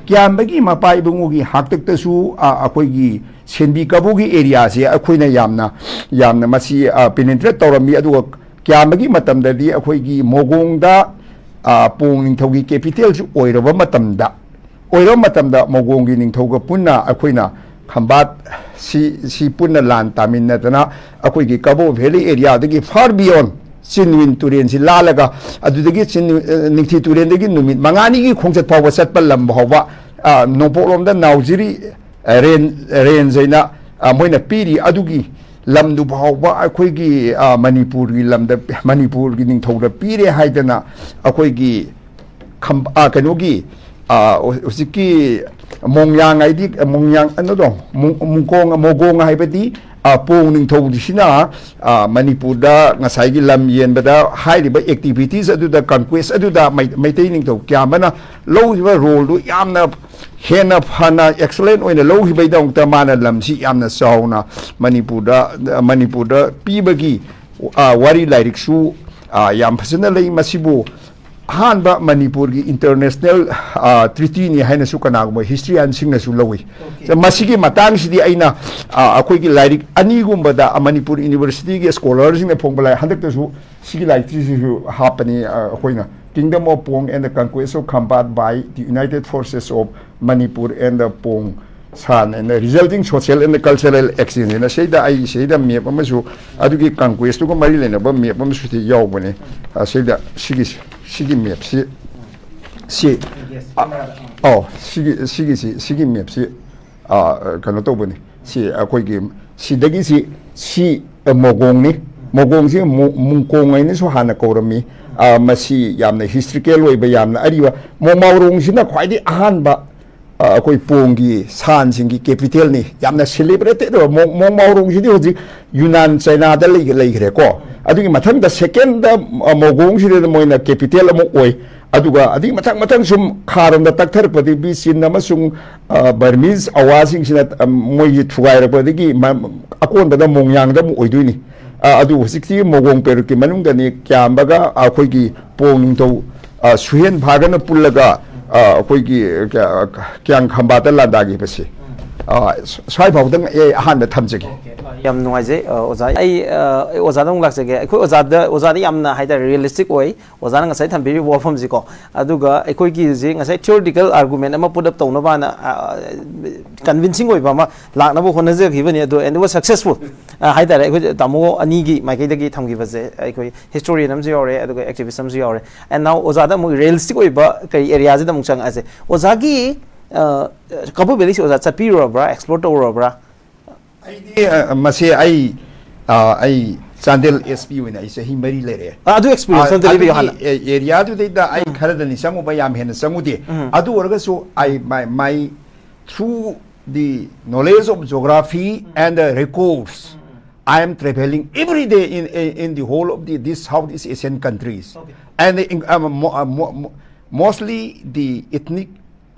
ꯀ꯭ꯌꯥꯝꯕꯒꯤ ꯃꯄꯥ ꯏꯕꯨꯡꯉꯣꯒꯤ ꯍꯥꯛꯇꯛꯇꯁꯨ, ꯑ, ꯑꯩꯈꯣꯏꯒꯤ ꯁꯦꯟꯕꯤ ꯀꯕꯣꯒꯤ ꯑꯦꯔꯤꯌꯥꯁꯦ ꯑꯩꯈꯣꯏꯅ ꯌꯥꯝꯅ, ꯌꯥꯝꯅ ꯃꯁꯤ, ꯑ, ꯄꯦꯅꯦꯇ꯭ꯔꯦꯠ ꯇꯧꯔꯝꯃꯤ꯫ ꯑꯗꯨꯒ ꯀ꯭ꯌꯥꯝꯕꯒꯤ ꯃꯇꯝꯗꯗꯤ ꯑꯩꯈꯣꯏꯒꯤ ꯃꯣꯒꯣꯡꯗ, ꯑ, ꯄꯣꯡ ꯅꯤꯡꯊꯧꯒꯤ ꯀꯦꯄꯤꯇꯦꯜꯁꯨ ꯑꯣꯏꯔꯕ ꯃꯇꯝꯗ, ꯑꯣꯏꯔꯕ ꯃꯇꯝꯗ ꯃꯣꯒꯣꯡꯒꯤ ꯅꯤꯡꯊꯧꯒ ꯄꯨꯟꯅ ꯑꯩꯈꯣꯏꯅ ꯈꯝꯕꯥꯠ ꯁꯤ, ꯁꯤ ꯄꯨꯟꯅ ꯂꯥꯟ ꯇꯥꯃꯤꯟꯅꯗꯅ ꯑꯩꯈꯣꯏꯒꯤ ꯀꯕꯣ ꯚꯦꯂꯤ ꯑꯦꯔꯤꯌꯥꯗꯒꯤ far beyond ꯆꯤꯟꯋꯤꯟ ꯇꯨꯔꯦꯟꯁꯤ ꯂꯥꯜꯂꯒ, ꯑꯗꯨꯗꯒꯤ ꯆꯤꯟ-, ꯑ, ꯅꯤꯡꯊꯤ ꯇꯨꯔꯦꯟꯗꯒꯤ ꯅꯨꯃꯤꯠ ꯃꯉꯥꯅꯤꯒꯤ ꯈꯣꯡꯆꯠ ꯐꯥꯎꯕ ꯆꯠꯄ ꯂꯝ ꯐꯥꯎꯕ, ꯑ, ꯅꯣꯡꯄꯣꯛꯂꯣꯝꯗ ꯅꯥꯎꯖꯤꯔꯤ, ꯑ, ꯔꯦꯟ-, ꯔꯦꯟꯖ ꯍꯥꯏꯅ, ꯑ, ꯃꯣꯏꯅ ꯄꯤꯔꯤ꯫ ꯑꯗꯨꯒꯤ ꯂꯝꯗꯨ ꯐꯥꯎꯕ ꯑꯩꯈꯣꯏꯒꯤ, ꯑ, ꯃꯅꯤꯄꯨꯔꯒꯤ ꯂꯝꯗ, ꯃꯅꯤꯄꯨꯔꯒꯤ ꯅꯤꯡꯊꯧꯗ ꯄꯤꯔꯦ ꯍꯥꯏꯗꯅ ꯑꯩꯈꯣꯏꯒꯤ ꯈꯝ-, ꯑ, ꯀꯩꯅꯣꯒꯤ, ꯑ, ꯍꯧꯖꯤꯛꯀꯤ ꯃꯣꯡꯌꯥꯡ ꯍꯥꯏꯗꯤ, ꯃꯣꯡꯌꯥꯡ, ꯀꯩꯅꯣꯗꯣ, ꯃꯣꯡ-, ꯃꯣꯡꯀꯣꯡ, ꯃꯣꯒꯣꯡ ꯍꯥꯏꯕꯗꯤ, ꯑ, ꯄꯣꯡ ꯅꯤꯡꯊꯧꯁꯤꯅ, ꯑ, ꯃꯅꯤꯄꯨꯔꯗ ꯉꯁꯥꯏꯒꯤ ꯂꯝ ꯌꯦꯟꯕꯗ ꯍꯥꯏꯔꯤꯕ ꯑꯦꯛꯇꯤꯚꯤꯇꯤꯁ ꯑꯗꯨꯗ, ꯀꯟꯀ꯭ꯋꯦꯁ ꯑꯗꯨꯗ ꯃꯩ-, ꯃꯩꯇꯩ ꯅꯤꯡꯊꯧ ꯀ꯭ꯌꯥꯝꯕꯅ ꯂꯧꯈꯤꯕ ꯔꯣꯜꯗꯨ ꯌꯥꯝꯅ ꯍꯦꯟꯅ ꯐꯅ, ꯑꯦꯛꯁꯂꯦꯟ ꯑꯣꯏꯅ ꯂꯧꯈꯤꯕꯒꯤꯗꯃꯛꯇ ꯃꯥꯅ ꯂꯝꯁꯤ ꯌꯥꯝꯅ ꯆꯥꯎꯅ ꯃꯅꯤꯄꯨꯔꯗ, ꯃꯅꯤꯄꯨꯔꯗ ꯄꯤꯕꯒꯤ, ꯑ, ꯋꯥꯔꯤ ꯂꯥꯏꯔꯤꯛꯁꯨ, ꯑ, ꯌꯥꯝ ꯐꯖꯅ ꯂꯩ꯫ ꯃꯁꯤꯕꯨ ꯑꯍꯥꯟꯕ ꯃꯅꯤꯄꯨꯔꯒꯤ ꯏꯟꯇꯔꯅꯦꯁꯅꯦꯜ ꯇ꯭ꯔꯤꯇꯤꯅꯤ ꯍꯥꯏꯅꯁꯨ ꯀꯅꯥꯒꯨꯝꯕ ꯍꯤꯁꯇ꯭ꯔꯤꯌꯥꯟꯁꯤꯡꯅꯁꯨ ꯂꯧꯏ꯫ ꯃꯁꯤꯒꯤ ꯃꯇꯥꯡꯁꯤꯗꯤ ꯑꯩꯅ, ꯑ, ꯑꯩꯈꯣꯏꯒꯤ ꯂꯥꯏꯔꯤꯛ ꯑꯅꯤꯒꯨꯝꯕꯗ, ꯑ, ꯃꯅꯤꯄꯨꯔ ꯌꯨꯅꯤꯚꯔꯁꯤꯇꯤꯒꯤ ꯁ꯭ꯀꯣꯂꯔꯁꯤꯡꯅ ꯐꯣꯡꯕ ꯂꯥꯏꯔꯤꯛ, ꯍꯟꯗꯛꯇꯁꯨ ꯁꯤꯒꯤ ꯂꯥꯏꯔꯤꯛꯁꯤꯁꯨ ꯍꯥꯞꯄꯅꯤ, ꯑ, ꯑꯩꯈꯣꯏꯅ Kingdom of Pong and the Conquest of Khampat by the United Forces of Manipur and the Pong San and the resulting social and cultural exchange ꯍꯥꯏꯅ ꯁꯤꯗ ꯑꯩ ꯁꯤꯗ ꯃꯦꯞ ꯑꯃꯁꯨ, ꯑꯗꯨꯒꯤ ꯀꯟꯀ꯭ꯋꯦꯁꯇꯨꯒ ꯃꯔꯤ ꯂꯩꯅꯕ ꯃꯦꯞ ꯑꯃꯁꯨ ꯁꯤꯗ ꯌꯥꯎꯕꯅꯦ꯫ ꯑ, ꯁꯤꯗ ꯁꯤꯒꯤ, ꯁꯤꯒꯤ ꯃꯦꯞꯁꯤ, ꯁꯤ, ꯑ, ꯑꯧ, ꯁꯤꯒꯤ, ꯁꯤꯒꯤꯁꯤ, ꯁꯤꯒꯤ ꯃꯦꯞꯁꯤ, ꯑ, ꯀꯩꯅꯣ ꯇꯧꯕꯅꯤ꯫ ꯁꯤ ꯑꯩꯈꯣꯏꯒꯤ ꯁꯤꯗꯒꯤ ꯁꯤ, ꯁꯤ, ꯑ, ꯃꯣꯒꯣꯡꯅꯤ꯫ ꯃꯣꯒꯣꯡꯁꯤ ꯃꯨ-, ꯃꯨꯡꯀꯣꯡ ꯍꯥꯏꯅꯁꯨ ꯍꯥꯟꯅ ꯀꯧꯔꯝꯃꯤ꯫ ꯑ, ꯃꯁꯤ ꯌꯥꯝꯅ ꯍꯤꯁꯇ꯭ꯔꯤꯀꯦꯜ ꯑꯣꯏꯕ, ꯌꯥꯝꯅ ꯑꯔꯤꯕ, ꯃꯣꯡꯃꯥꯎꯔꯣꯡꯁꯤꯅ ꯈ꯭ꯋꯥꯏꯗꯒꯤ ꯑꯍꯥꯟꯕ, ꯑ, ꯑꯩꯈꯣꯏ ꯄꯣꯡꯒꯤ ꯁꯥꯟꯁꯤꯡꯒꯤ ꯀꯦꯄꯤꯇꯦꯜꯅꯤ꯫ ꯌꯥꯝꯅ ꯁꯦꯂꯦꯕ꯭ꯔꯦꯇꯦꯠ ꯑꯣꯏꯕ ꯃꯣꯡ-, ꯃꯣꯡꯃꯥꯎꯔꯣꯡꯁꯤꯗꯤ ꯍꯧꯖꯤꯛ ꯌꯨꯅꯥꯟ ꯆꯩꯅꯥꯗ ꯂꯩ-, ꯂꯩꯈ꯭ꯔꯦꯀꯣ꯫ ꯑꯗꯨꯒꯤ ꯃꯊꯪꯗ ꯁꯦꯀꯦꯟꯗ, ꯑ, ꯃꯣꯒꯣꯡꯁꯤꯗ ꯃꯣꯏꯅ ꯀꯦꯄꯤꯇꯦꯜ ꯑꯃ ꯑꯣꯏ꯫ ꯑꯗꯨꯒ ꯑꯗꯨꯒꯤ ꯃꯊꯪ ꯃꯊꯪ ꯁꯨꯝ ꯈꯥꯔꯣꯝꯗ ꯇꯛꯊꯔꯛꯄꯗꯒꯤ ꯆꯤꯟ ꯑꯃꯁꯨꯡ, ꯑ, ꯕꯔꯃꯤꯁ ꯑꯋꯥꯁꯤꯡꯁꯤꯅ, ꯑ, ꯃꯣꯏꯒꯤ ꯊꯨꯒꯥꯏꯔꯛꯄꯗꯒꯤ ꯃ-, ꯑꯀꯣꯟꯕꯗ ꯃꯣꯡꯌꯥꯡꯗ ꯑꯃꯨꯛ ꯑꯣꯏꯗꯣꯏꯅꯤ꯫ ꯑ, ꯑꯗꯨ ꯍꯧꯖꯤꯛꯇꯤ ꯃꯣꯒꯣꯡ ꯄꯦꯔꯨꯛꯀꯤ ꯃꯅꯨꯡꯗꯅꯤ ꯀꯌꯥꯝꯕꯒ ꯑꯩꯈꯣꯏꯒꯤ ꯄꯣꯡ ꯅꯤꯡꯊꯧ, ꯑ, ꯁꯨꯍꯦꯟ ꯐꯥꯒꯅ ꯄꯨꯜꯂꯒ, ꯑ, ꯑꯩꯈꯣꯏꯒꯤ, ꯑ, ꯀ꯭ꯌꯥꯡ ꯈꯝꯕꯥꯠꯇ ꯂꯥꯟꯗꯥꯈꯤꯕꯁꯦ꯫ ꯑ, ꯁ꯭ꯋꯥꯏ ꯐꯥꯎꯗꯪ ꯑꯩ ꯑꯍꯥꯟꯕ ꯊꯝꯖꯒꯦ꯫ ꯌꯥꯝ ꯅꯨꯡꯉꯥꯏꯖꯩ, ꯑ, ꯑꯣꯖꯥ꯫ ꯑꯩ, ꯑ, ꯑꯩ ꯑꯣꯖꯥꯗ ꯑꯃꯨꯛ ꯂꯥꯛꯆꯒꯦ꯫ ꯑꯩꯈꯣꯏ ꯑꯣꯖꯥꯗ, ꯑꯣꯖꯥꯗꯤ ꯌꯥꯝꯅ ꯍꯥꯏꯇꯥꯔꯦ, ꯔꯤꯌꯦꯂꯤꯁꯇꯤꯛ ꯑꯣꯏ꯫ ꯑꯣꯖꯥꯅ ꯉꯁꯥꯏ ꯊꯝꯕꯤꯔꯤꯕ ꯋꯥꯐꯝꯁꯤꯀꯣ, ꯑꯗꯨꯒ ꯑꯩꯈꯣꯏꯒꯤ ꯍꯧꯖꯤꯛ ꯉꯁꯥꯏ ꯊꯤꯑꯣꯔꯤꯇꯤꯀꯦꯜ ꯑꯥꯔꯒꯨꯃꯦꯟ ꯑꯃ ꯄꯨꯠ ꯑꯞ ꯇꯧꯅꯕꯅ, ꯑ, ꯀꯟꯚꯤꯟꯁꯤꯡ ꯑꯣꯏꯕ ꯑꯃ ꯂꯥꯛꯅꯕ ꯍꯣꯠꯅꯖꯈꯤꯕꯅꯤ, ꯑꯗꯣ and it was successful꯫ ꯑ, ꯍꯥꯏꯇꯥꯔꯦ, ꯑꯩꯈꯣꯏ ꯇꯥꯃꯣ ꯑꯅꯤꯒꯤ ꯃꯥꯏꯀꯩꯗꯒꯤ ꯊꯝꯈꯤꯕꯁꯦ, ꯑꯩꯈꯣꯏ ꯍꯤꯁꯇꯣꯔꯤꯌꯟ ꯑꯃꯁꯨ ꯌꯥꯎꯔꯦ, ꯑꯗꯨꯒ ꯑꯦꯛꯇꯤꯚꯤꯁ ꯑꯃꯁꯨ ꯌꯥꯎꯔꯦ꯫ And now ꯑꯣꯖꯥꯗ ꯑꯃꯨꯛ ꯔꯤꯌꯦꯂꯤꯁꯇꯤꯛ ꯑꯣꯏꯕ ꯀꯔꯤ ꯑꯦꯔꯤꯌꯥꯁꯤꯗ ꯑꯃꯨꯛ ꯆꯪꯉꯛꯑꯁꯦ꯫ ꯑꯣꯖꯥꯒꯤ, ꯑ, ꯀꯕꯣ ꯚꯦꯂꯤꯁꯤ ꯑꯣꯖꯥ ꯆꯠꯄꯤꯔꯨꯔꯕ꯭ꯔꯥ, ꯑꯦꯛꯁꯄ꯭ꯂꯣꯔ ꯇꯧꯔꯨꯔꯕ꯭ꯔꯥ? ꯑꯩꯗꯤ, ꯑ, ꯃꯁꯦ ꯑꯩ, ꯑ, ꯑꯩ ꯆꯥꯟꯗꯦꯜ ꯑꯦꯁ ꯄꯤ ꯑꯣꯏꯅ ꯑꯩ ꯆꯍꯤ ꯃꯔꯤ ꯂꯩꯔꯛꯑꯦ꯫ ꯑ, ꯑꯗꯨ ꯑꯦꯛꯁꯄꯤꯔꯤꯌꯦꯟꯁ ꯑꯝꯇ ꯂꯤꯕꯤꯌꯨ ꯍꯥꯟꯅ꯫ ꯑꯦ-, ꯑꯦꯔꯤꯌꯥꯗꯨꯗꯩꯗ ꯑꯩ ꯈꯔꯗꯅꯤ ꯆꯪꯉꯨꯕ, ꯌꯥꯝ ꯍꯦꯟꯅ ꯆꯪꯉꯨꯗꯦ꯫ ꯑꯗꯨ ꯑꯣꯏꯔꯒꯁꯨ I, my, my, through the knowledge of geography and the records, I am traveling every day in, in, in the whole of the, these Southeast Asian countries. And in, um, mo-, uh, mo-, mo-, mostly the ethnic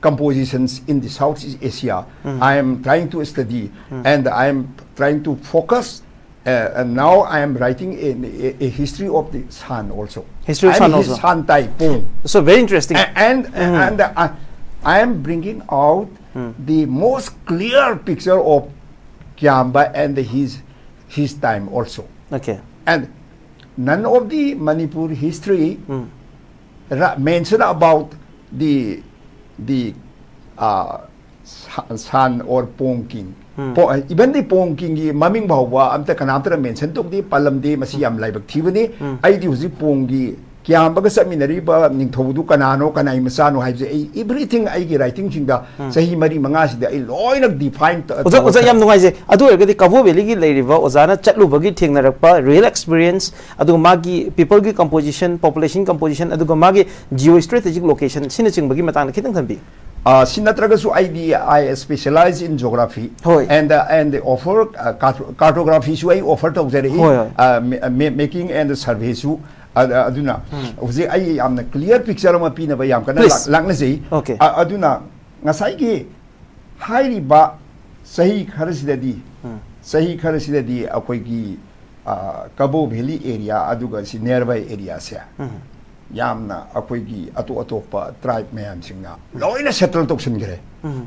compositions in the Southeast Asia, I am trying to study and I am trying to focus Uh, and now I am writing a, a, a history of the San also. History of I San am his also. San Taipung. So very interesting. A- and and uh, I, I am bringing out the most clear picture of Kyamba and his his time also. Okay. And none of the Manipur history ra- mention about the the uh, Sa- San or Pong King. Po- even the Pong King ꯒꯤ ꯃꯃꯤꯡ ꯐꯥꯎꯕ ꯑꯝꯇ ꯀꯅꯥꯝꯇꯅ mention ꯇꯧꯗꯦ, ꯄꯜꯂꯝꯗꯦ꯫ ꯃꯁꯤ ꯌꯥꯝ ꯂꯥꯏꯕꯛ ꯊꯤꯕꯅꯤ꯫ ꯑꯩꯗꯤ ꯍꯧꯖꯤꯛ ꯄꯣꯡꯒꯤ ꯀ꯭ꯌꯥꯝꯕꯒ ꯆꯠꯃꯤꯟꯅꯔꯤꯕ ꯅꯤꯡꯊꯧꯗꯨ ꯀꯅꯥꯅꯣ, ꯀꯅꯥꯏ ꯃꯆꯥꯅꯣ ꯍꯥꯏꯕꯁꯦ ꯑꯩ everything ꯑꯩꯒꯤ writingꯁꯤꯡꯗ ꯆꯍꯤ ꯃꯔꯤ ꯃꯉꯥꯁꯤꯗ ꯑꯩ ꯂꯣꯏꯅ define ꯇ- ꯑꯣꯖꯥ ꯑꯣꯖꯥ ꯇꯧꯔꯒ ꯌꯥꯝ ꯅꯨꯡꯉꯥꯏꯖꯩ꯫ ꯑꯗꯨ ꯑꯣꯏꯔꯒꯗꯤ ꯀꯕꯣ ꯚꯦꯂꯤꯒꯤ ꯂꯩꯔꯤꯕ ꯑꯣꯖꯥꯅ ꯆꯠꯂꯨꯕꯒꯤ ꯊꯦꯡꯅꯔꯛꯄ real experience, ꯑꯗꯨꯒ ꯃꯥꯒꯤ peopleꯒꯤ composition, population composition, ꯑꯗꯨꯒ ꯃꯥꯒꯤ geo strategic location ꯁꯤꯅꯆꯤꯡꯕꯒꯤ ꯃꯇꯥꯡꯗ ꯈꯤꯇꯪ ꯊꯝꯕꯤꯌꯨ꯫ ꯑ, ꯁꯤ ꯅꯠꯇ꯭ꯔꯒꯁꯨ ꯑꯩꯗꯤ I specialize in geography ꯍꯣꯏ꯫ and uh, and offer uh, carto- cartographyꯁꯨ ꯑꯩ offer ꯇꯧꯖꯔꯛꯏ꯫ ꯍꯣꯏ, ꯍꯣꯏ꯫ ꯑ, ma- ma- making and surveyꯁꯨ ꯑ- ꯑ- ꯑꯗꯨꯅ ꯍꯧꯖꯤꯛ ꯑꯩ ꯌꯥꯝꯅ clear picture ꯑꯃ ꯄꯤꯅꯕ ꯌꯥꯝ ꯀꯟꯅ Please. ꯂꯥꯛ- ꯂꯥꯛꯅꯖꯩ꯫ Okay. ꯑ- ꯑꯗꯨꯅ ꯉꯁꯥꯏꯒꯤ ꯍꯥꯏꯔꯤꯕ ꯆꯍꯤ ꯈꯔꯁꯤꯗꯗꯤ ꯆꯍꯤ ꯈꯔꯁꯤꯗꯗꯤ ꯑꯩꯈꯣꯏꯒꯤ ꯑ, ꯀꯕꯣ ꯚꯦꯂꯤ area ꯑꯗꯨꯒ ꯁꯤ nearby areaꯁꯦ ꯌꯥꯝꯅ ꯑꯩꯈꯣꯏꯒꯤ ꯑꯇꯣꯞ ꯑꯇꯣꯞꯄ tribe ꯃꯌꯥꯝꯁꯤꯡꯅ ꯂꯣꯏꯅ settle ꯇꯧꯁꯤꯟꯈ꯭ꯔꯦ꯫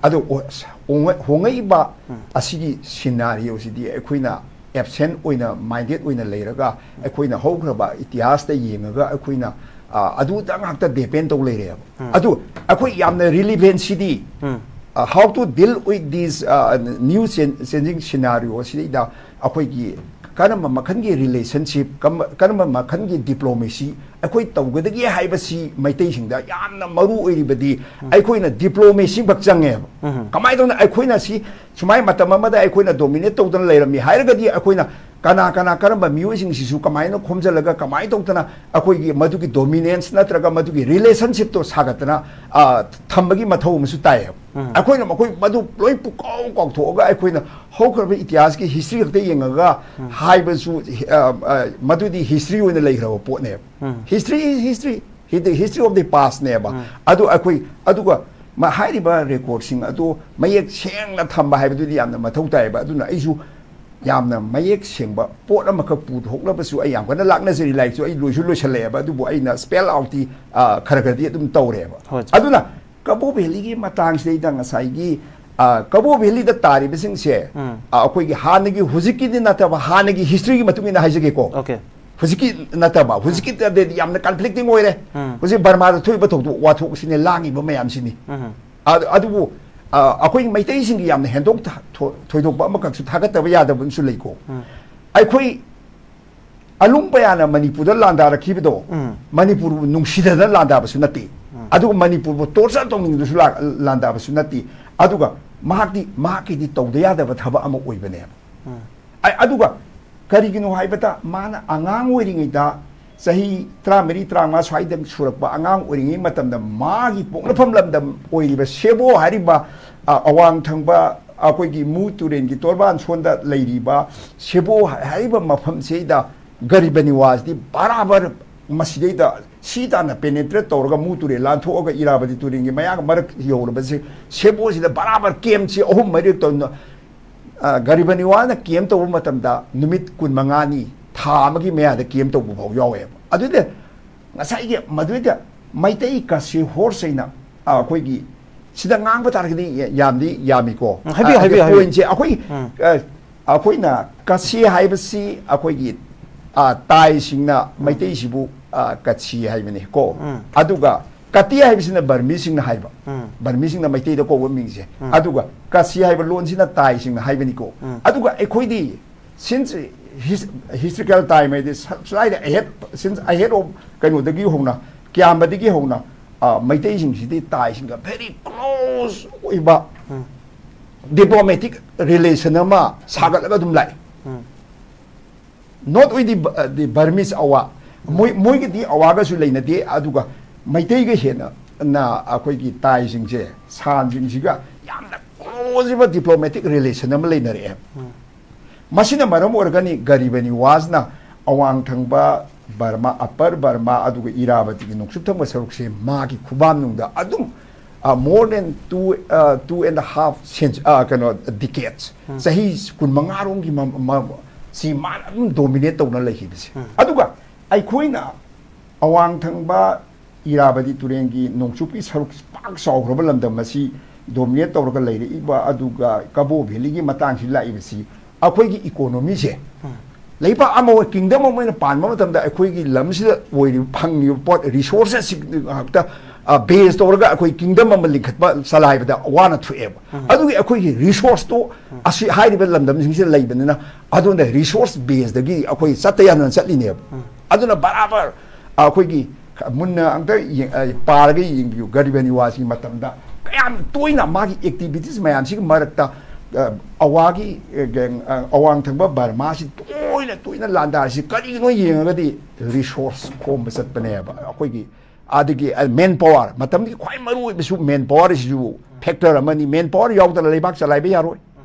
ꯑꯗꯣ ꯑꯣ- ꯑꯁ, ꯍꯣꯡꯉ- ꯍꯣꯡꯉꯛꯏꯕ ꯑꯁꯤꯒꯤ scenarioꯁꯤꯗꯤ ꯑꯩꯈꯣꯏꯅ absent ꯑꯣꯏꯅ minded ꯑꯣꯏꯅ ꯂꯩꯔꯒ ꯑꯩꯈꯣꯏꯅ ꯍꯧꯈ꯭ꯔꯕ ꯏꯇꯤꯍꯥꯁꯇ ꯌꯦꯡꯉꯒ ꯑꯩꯈꯣꯏꯅ ꯑ, ꯑꯗꯨꯗ ꯉꯥꯛꯇ depend ꯇꯧ ꯂꯩꯔꯦꯕ꯫ ꯑꯗꯨ ꯑꯩꯈꯣꯏ ꯌꯥꯝꯅ relevancyꯗꯤ uh, how to deal with this uh, new chan- changing scenario ꯑꯁꯤꯗꯩꯗ ꯑꯩꯈꯣꯏꯒꯤ ꯀꯔꯝꯕ ꯃꯈꯜꯒꯤ relationship, ꯀꯝ- ꯀꯔꯝꯕ ꯃꯈꯜꯒꯤ diplomacy ꯑꯩꯈꯣꯏ ꯇꯧꯒꯗꯒꯦ ꯍꯥꯏꯕꯁꯤ ꯃꯩꯇꯩꯁꯤꯡꯗ ꯌꯥꯝꯅ ꯃꯔꯨ ꯑꯣꯏꯔꯤꯕꯗꯤ ꯑꯩꯈꯣꯏꯅ diplomacy ꯈꯛ ꯆꯪꯉꯦꯕ꯫ ꯀꯃꯥꯏꯅ ꯇꯧꯅ ꯑꯩꯈꯣꯏꯅ ꯁꯤ ꯁꯨꯃꯥꯏꯅ ꯃꯇꯝ ꯑꯃꯗ ꯑꯩꯈꯣꯏꯅ dominate ꯇꯧꯗꯅ ꯂꯩꯔꯝꯃꯤ ꯍꯥꯏꯔꯒꯗꯤ ꯑꯩꯈꯣꯏꯅ ꯀꯅꯥ ꯀꯅꯥ ꯀꯔꯝꯕ ꯃꯤꯑꯣꯏꯁꯤꯡꯁꯤꯁꯨ ꯀꯃꯥꯏꯅ ꯈꯣꯝꯖꯤꯜꯂꯒ ꯀꯃꯥꯏꯅ ꯇꯧꯗꯅ ꯑꯩꯈꯣꯏꯒꯤ ꯃꯗꯨꯒꯤ dominance ꯅꯠꯇ꯭ꯔꯒ ꯃꯗꯨꯒꯤ relationshipꯇꯣ ꯁꯥꯒꯠꯇꯅ ꯑ, ꯊꯝꯕꯒꯤ ꯃꯊꯧ ꯑꯃꯁꯨ ꯇꯥꯏꯌꯦꯕ꯫ ꯑꯩꯈꯣꯏꯅ ꯃꯈꯣꯏ ꯃꯗꯨ ꯂꯣꯏ ꯄꯨꯀꯥꯎ ꯀꯥꯎꯊꯣꯛꯑꯒ ꯑꯩꯈꯣꯏꯅ ꯍꯧꯈ꯭ꯔꯕ ꯏꯇꯤꯍꯥꯁꯀꯤ history ꯈꯛꯇ ꯌꯦꯡꯉꯒ ꯍꯥꯏꯕꯁꯨ ꯑ, ꯑ, ꯃꯗꯨꯗꯤ history ꯑꯣꯏꯅ ꯂꯩꯈ꯭ꯔꯕ ꯄꯣꯠꯅꯦꯕ꯫ History is history, the history of the pastꯅꯦꯕ꯫ ꯑꯗꯨ ꯑꯩꯈꯣꯏ ꯑꯗꯨꯒ ꯃ- ꯍꯥꯏꯔꯤꯕ recordꯁꯤꯡ ꯑꯗꯨ ꯃꯌꯦꯛ ꯁꯦꯡꯅ ꯊꯝꯕ ꯍꯥꯏꯕꯗꯨꯗꯤ ꯌꯥꯝꯅ ꯃꯊꯧ ꯇꯥꯏꯌꯦꯕ꯫ ꯑꯗꯨꯅ ꯑꯩꯁꯨ ꯌꯥꯝꯅ ꯃꯌꯦꯛ ꯁꯦꯡꯕ ꯄꯣꯠ ꯑꯃꯈꯛ ꯄꯨꯊꯣꯛꯅꯕꯁꯨ ꯑꯩ ꯌꯥꯝ ꯀꯟꯅ ꯂꯥꯛꯅꯖꯔꯤ꯫ ꯂꯥꯏꯔꯤꯛꯁꯨ ꯑꯩ ꯂꯣꯏꯁꯨ ꯂꯣꯏꯁꯤꯜꯂꯛꯑꯦꯕ, ꯑꯗꯨꯕꯨ ꯑꯩꯅ spell outꯇꯤ, ꯑ, ꯈꯔ ꯈꯔꯗꯤ ꯑꯗꯨꯝ ꯇꯧꯔꯦꯕ꯫ ꯍꯣꯏ꯫ ꯑꯗꯨꯅ ꯀꯕꯣ ꯚꯦꯂꯤꯒꯤ ꯃꯇꯥꯡꯁꯤꯗꯩꯗ ꯉꯁꯥꯏꯒꯤ, ꯑ, ꯀꯕꯣ ꯚꯦꯂꯤꯗ ꯇꯥꯔꯤꯕꯁꯤꯡꯁꯦ, ꯎꯝ꯫ ꯑ, ꯑꯩꯈꯣꯏꯒꯤ ꯍꯥꯟꯅꯒꯤ, ꯍꯧꯖꯤꯛꯀꯤꯗꯤ ꯅꯠꯇꯕ, ꯍꯥꯟꯅꯒꯤ historyꯒꯤ ꯃꯇꯨꯡ ꯏꯟꯅ ꯍꯥꯏꯖꯒꯦꯀꯣ꯫ Okay꯫ ꯍꯧꯖꯤꯛꯀꯤ ꯅꯠꯇꯕ, ꯍꯧꯖꯤꯛꯀꯤꯗꯗꯤ ꯌꯥꯝꯅ conflicting ꯑꯣꯏꯔꯦ꯫ ꯎꯝ꯫ ꯍꯧꯖꯤꯛ ꯕꯔꯃꯥꯗ ꯊꯣꯛꯏꯕ ꯊꯧꯗꯣꯛ ꯋꯥꯊꯣꯛꯁꯤꯅꯦ, ꯂꯥꯡꯉꯤꯕ ꯃꯌꯥꯝꯁꯤꯅꯤ꯫ ꯎꯝ꯫ ꯑ-, ꯑꯗꯨꯕꯨ, ꯑ, ꯑꯩꯈꯣꯏꯒꯤ ꯃꯩꯇꯩꯁꯤꯡꯒꯤ ꯌꯥꯝꯅ ꯍꯦꯟꯗꯣꯛ ꯊ-, ꯊꯣ-, ꯊꯣꯏꯗꯣꯛꯄ ꯑꯃꯈꯛꯁꯨ ꯊꯥꯒꯠꯇꯕ ꯌꯥꯗꯕ ꯑꯃꯁꯨ ꯂꯩꯀꯣ꯫ ꯎꯝ꯫ ꯑꯩꯈꯣꯏ ꯑꯂꯨꯡ ꯄꯌꯥꯅ ꯃꯅꯤꯄꯨꯔꯗ ꯂꯥꯟꯗꯥꯔꯛꯈꯤꯕꯗꯣ, ꯎꯝ꯫ ꯃꯅꯤꯄꯨꯔꯕꯨ ꯅꯨꯡꯁꯤꯗꯅ ꯂꯥꯟꯗꯥꯕꯁꯨ ꯅꯠꯇꯦ꯫ ꯎꯝ꯫ ꯑꯗꯨꯒ ꯃꯅꯤꯄꯨꯔꯕꯨ torture ꯇꯧꯅꯤꯡꯗꯨꯅꯁꯨ ꯂꯥ-, ꯂꯥꯟꯗꯥꯕꯁꯨ ꯅꯠꯇꯦ꯫ ꯑꯗꯨꯒ ꯃꯍꯥꯛꯇꯤ, ꯃꯍꯥꯛꯀꯤꯗꯤ ꯇꯧꯗ ꯌꯥꯗꯕ ꯊꯕꯛ ꯑꯃ ꯑꯣꯏꯕꯅꯦꯕ꯫ ꯎꯝ꯫ ꯑ-, ꯑꯗꯨꯒ ꯀꯔꯤꯒꯤꯅꯣ ꯍꯥꯏꯕꯗ, ꯃꯥꯅ ꯑꯉꯥꯡ ꯑꯣꯏꯔꯤꯉꯩꯗ, ꯆꯍꯤ ꯇꯔꯥꯃꯔꯤ, ꯇꯔꯥꯃꯉꯥ ꯁ꯭ꯋꯥꯏꯗ ꯁꯨꯔꯛꯄ ꯑꯉꯥꯡ ꯑꯣꯏꯔꯤꯉꯩ ꯃꯇꯝꯗ, ꯃꯥꯒꯤ ꯄꯣꯛꯅꯐꯝ ꯂꯝꯗꯝ ꯑꯣꯏꯔꯤꯕ ꯁꯦꯕꯣ ꯍꯥꯏꯔꯤꯕ, ꯑ, ꯑꯋꯥꯡ ꯊꯪꯕ ꯑꯩꯈꯣꯏꯒꯤ ꯃꯨ ꯇꯨꯔꯦꯜꯒꯤ ꯇꯣꯔꯕꯥꯟ ꯁꯣꯟꯗ ꯂꯩꯔꯤꯕ ꯁꯦꯕꯣ ꯍꯥꯏꯔꯤꯕ ꯃꯐꯝꯁꯤꯗ ꯒꯔꯤꯕ ꯅꯤꯋꯥꯖꯗꯤ ꯕꯔꯥꯕꯔ ꯃꯁꯤꯗꯩꯗ ꯁꯤ ꯇꯥꯟꯅ penetrate ꯇꯧꯔꯒ ꯃꯨ ꯇꯨꯔꯦꯜ ꯂꯥꯟꯊꯣꯛꯑꯒ ꯏꯔꯥꯕꯇꯤ ꯇꯨꯔꯦꯜꯒꯤ ꯃꯌꯥꯒ ꯃꯔꯛ ꯌꯧꯔꯕꯁꯦ, ꯁꯦꯕꯣꯁꯤꯗ ꯕꯔꯥꯕꯔ campꯁꯤ ꯑꯍꯨꯝ ꯃꯔꯤꯔꯛ ꯇꯧꯗꯨꯅ, ꯑ, ꯒꯔꯤꯕ ꯅꯤꯋꯥꯖꯅ camp ꯇꯧꯕ ꯃꯇꯝꯗ ꯅꯨꯃꯤꯠ ꯀꯨꯟꯃꯉꯥꯅꯤ, ꯊꯥ ꯑꯃꯒꯤ ꯃꯌꯥꯗ camp ꯇꯧꯕ ꯐꯥꯎ ꯌꯥꯎꯋꯦꯕ꯫ ꯑꯗꯨꯗ ꯉꯁꯥꯏꯒꯤ ꯃꯗꯨꯗ ꯃꯩꯇꯩ ꯀꯁꯤ ꯍꯣꯔꯁ ꯍꯥꯏꯅ, ꯑ, ꯑꯩꯈꯣꯏꯒꯤ ꯁꯤꯗ ꯉꯥꯡꯕ ꯇꯥꯔꯒꯗꯤ ꯌꯥꯝꯗꯤ ꯌꯥꯝꯃꯤꯀꯣ꯫ ꯎꯝ, ꯍꯥꯏꯕꯤꯌꯨ, ꯑ, ꯍꯥꯏꯕꯤꯌꯨ, ꯍꯥꯏꯕꯤꯌꯨ꯫ Pointꯁꯦ ꯑꯩꯈꯣꯏ, ꯎꯝ꯫ ꯑ, ꯑꯩꯈꯣꯏꯅ ꯀꯁꯤ ꯍꯥꯏꯕꯁꯤ ꯑꯩꯈꯣꯏꯒꯤ, ꯑ, ꯇꯥꯏꯁꯤꯡꯅ ꯃꯩꯇꯩꯁꯤꯕꯨ, ꯑ, ꯀꯁꯤ ꯍꯥꯏꯕꯅꯤ ꯀꯣ꯫ ꯎꯝ꯫ ꯑꯗꯨꯒ ꯀꯇꯤ ꯍꯥꯏꯕꯁꯤꯅ ꯕꯔꯃꯤꯁꯤꯡꯅ ꯍꯥꯏꯕ꯫ ꯎꯝ꯫ ꯕꯔꯃꯤꯁꯤꯡꯅ ꯃꯩꯇꯩꯗ ꯀꯧꯕ ꯃꯤꯡꯁꯦ꯫ ꯎꯝ꯫ ꯑꯗꯨꯒ ꯀꯁꯤ ꯍꯥꯏꯕ ꯂꯣꯟꯁꯤꯅ ꯇꯥꯏꯁꯤꯡꯅ ꯍꯥꯏꯕꯅꯤꯀꯣ꯫ ꯎꯝ꯫ ꯑꯗꯨꯒ ꯑꯩꯈꯣꯏꯗꯤ since his-, historical time ꯍꯥꯏꯗꯤ ꯁ-, slightly ahead, since ahead of ꯀꯩꯅꯣꯗꯒꯤ ꯍꯧꯅ, ꯀ꯭ꯌꯥꯝꯕꯗꯒꯤ ꯍꯧꯅ, ꯑ, ꯃꯩꯇꯩꯁꯤꯡꯁꯤꯗꯤ ꯇꯥꯏꯁꯤꯡꯒ very close ꯑꯣꯏꯕ ꯎꯝ꯫ Diplomatic relation ꯑꯃ ꯁꯥꯒꯠꯂꯒ ꯑꯗꯨꯝ ꯂꯥꯛꯑꯦ꯫ ꯎꯝ꯫ Not with the, the Burmese Awa꯫ ꯃꯣꯏ, ꯃꯣꯏꯒꯗꯤ ꯑꯋꯥꯒꯁꯨ ꯂꯩꯅꯗꯦ, ꯑꯗꯨꯒ ꯃꯩꯇꯩꯒ ꯍꯦꯟꯅ ꯅ ꯑꯩꯈꯣꯏꯒꯤ ꯇꯥꯏꯁꯤꯡꯁꯦ ꯁꯥꯟꯁꯤꯡꯁꯤꯒ ꯌꯥꯝꯅ close ꯑꯣꯏꯕ diplomatic relation ꯑꯃ ꯂꯩꯅꯔꯛꯑꯦ꯫ ꯎꯝ꯫ ꯃꯁꯤꯅ ꯃꯔꯝ ꯑꯣꯏꯔꯒꯅꯤ ꯒꯔꯤꯕ ꯅꯤꯋꯥꯖꯅ ꯑꯋꯥꯡ ꯊꯪꯕ ꯕꯔꯃꯥ, ꯑꯄꯔ ꯕꯔꯃꯥ, ꯑꯗꯨꯒ ꯏꯔꯥꯕꯇꯤꯒꯤ ꯅꯣꯡꯆꯨꯞ ꯊꯪꯕ ꯁꯔꯨꯛꯁꯦ ꯃꯥꯒꯤ ꯈꯨꯕꯥꯝꯅꯨꯡꯗ ꯑꯗꯨꯝ More than two, two and a half century, ꯀꯩꯅꯣ, decades, ꯆꯍꯤ ꯀꯨꯟꯃꯉꯥꯔꯣꯝꯒꯤ ꯁꯤ ꯃꯥꯅ ꯑꯗꯨꯝ dominate ꯇꯧꯅ ꯂꯩꯈꯤꯕꯁꯦ꯫ ꯑꯗꯨꯒ ꯑꯩꯈꯣꯏꯅ ꯑꯋꯥꯡ ꯊꯪꯕ ꯏꯔꯥꯕꯗꯤ ꯇꯨꯔꯦꯜꯒꯤ ꯅꯣꯡꯆꯨꯞꯀꯤ ꯁꯔꯨꯛ ꯄꯥꯛ ꯆꯥꯎꯈ꯭ꯔꯕ ꯂꯝꯗꯝ ꯑꯁꯤ dominate ꯇꯧꯔꯒ ꯂꯩꯔꯛꯏꯕ, ꯑꯗꯨꯒ ꯀꯕꯣ ꯚꯦꯂꯤꯒꯤ ꯃꯇꯥꯡꯁꯤ ꯂꯥꯛꯏꯕꯁꯤ, ꯑꯩꯈꯣꯏꯒꯤ economyꯁꯦ ꯂꯩꯕꯥꯛ ꯑꯃ ꯑꯣꯏ, kingdom ꯑꯃ ꯑꯣꯏꯅ ꯄꯥꯟꯕ ꯃꯇꯝꯗ ꯑꯩꯈꯣꯏꯒꯤ ꯂꯝꯁꯤꯗ ꯑꯣꯏꯔꯤꯕ, ꯐꯪꯉꯤꯕ ꯄꯣꯠ, resourcesꯁꯤ ꯉꯥꯛꯇ base ꯇꯧꯔꯒ ꯑꯩꯈꯣꯏ kingdom ꯑꯃ ꯂꯤꯡꯈꯠꯄ, ꯆꯂꯥꯏꯕꯗ ꯋꯥꯅ ꯊꯣꯛꯑꯦꯕ꯫ ꯑꯗꯨꯒꯤ ꯑꯩꯈꯣꯏꯒꯤ resourceꯇꯣ ꯑꯁꯤ ꯍꯥꯏꯔꯤꯕ ꯂꯝꯗꯝꯁꯤꯡꯁꯤꯗ ꯂꯩꯕꯅꯤꯅ, ꯑꯗꯨꯅ resource baseꯇꯒꯤ ꯑꯩꯈꯣꯏ ꯆꯠꯇ ꯌꯥꯗꯅ ꯆꯠꯂꯤꯅꯦꯕ꯫ ꯑꯗꯨꯅ ꯕꯔꯥꯕꯔ ꯑꯩꯈꯣꯏꯒꯤ ꯃꯨꯟꯅ ꯑꯝꯇ ꯌꯦꯡ-, ꯑ, ꯄꯥꯔꯒ ꯌꯦꯡꯕꯤꯌꯨ, ꯒꯔꯤꯕ ꯅꯤꯋꯥꯖꯒꯤ ꯃꯇꯝꯗ ꯀꯌꯥꯝ ꯇꯣꯏꯅ ꯃꯥꯒꯤ activities ꯃꯌꯥꯝꯁꯤꯒꯤ ꯃꯔꯛꯇ, ꯑ, ꯑꯋꯥꯒꯤ, ꯑ, ꯑ, ꯑꯋꯥꯡ ꯊꯪꯕ ꯕꯔꯃꯥꯁꯤ ꯇꯣꯏꯅ ꯇꯣꯏꯅ ꯂꯥꯟꯗꯥꯔꯤꯁꯤ ꯀꯔꯤꯒꯤꯅꯣ ꯌꯦꯡꯉꯒꯗꯤ resource ꯈꯣꯝꯕ ꯆꯠꯄꯅꯦꯕ꯫ ꯑꯩꯈꯣꯏꯒꯤ ꯑꯗꯒꯤ, ꯑ, manpower, ꯃꯇꯝꯗꯨꯒꯤ ꯈ꯭ꯋꯥꯏ ꯃꯔꯨ ꯑꯣꯏꯕꯁꯨ manpower ꯑꯁꯤꯁꯨ factor ꯑꯃꯅꯤ꯫ Manpower ꯌꯥꯎꯗꯅ ꯂꯩꯕꯥꯛ ꯆꯂꯥꯏꯕ ꯌꯥꯔꯣꯏ꯫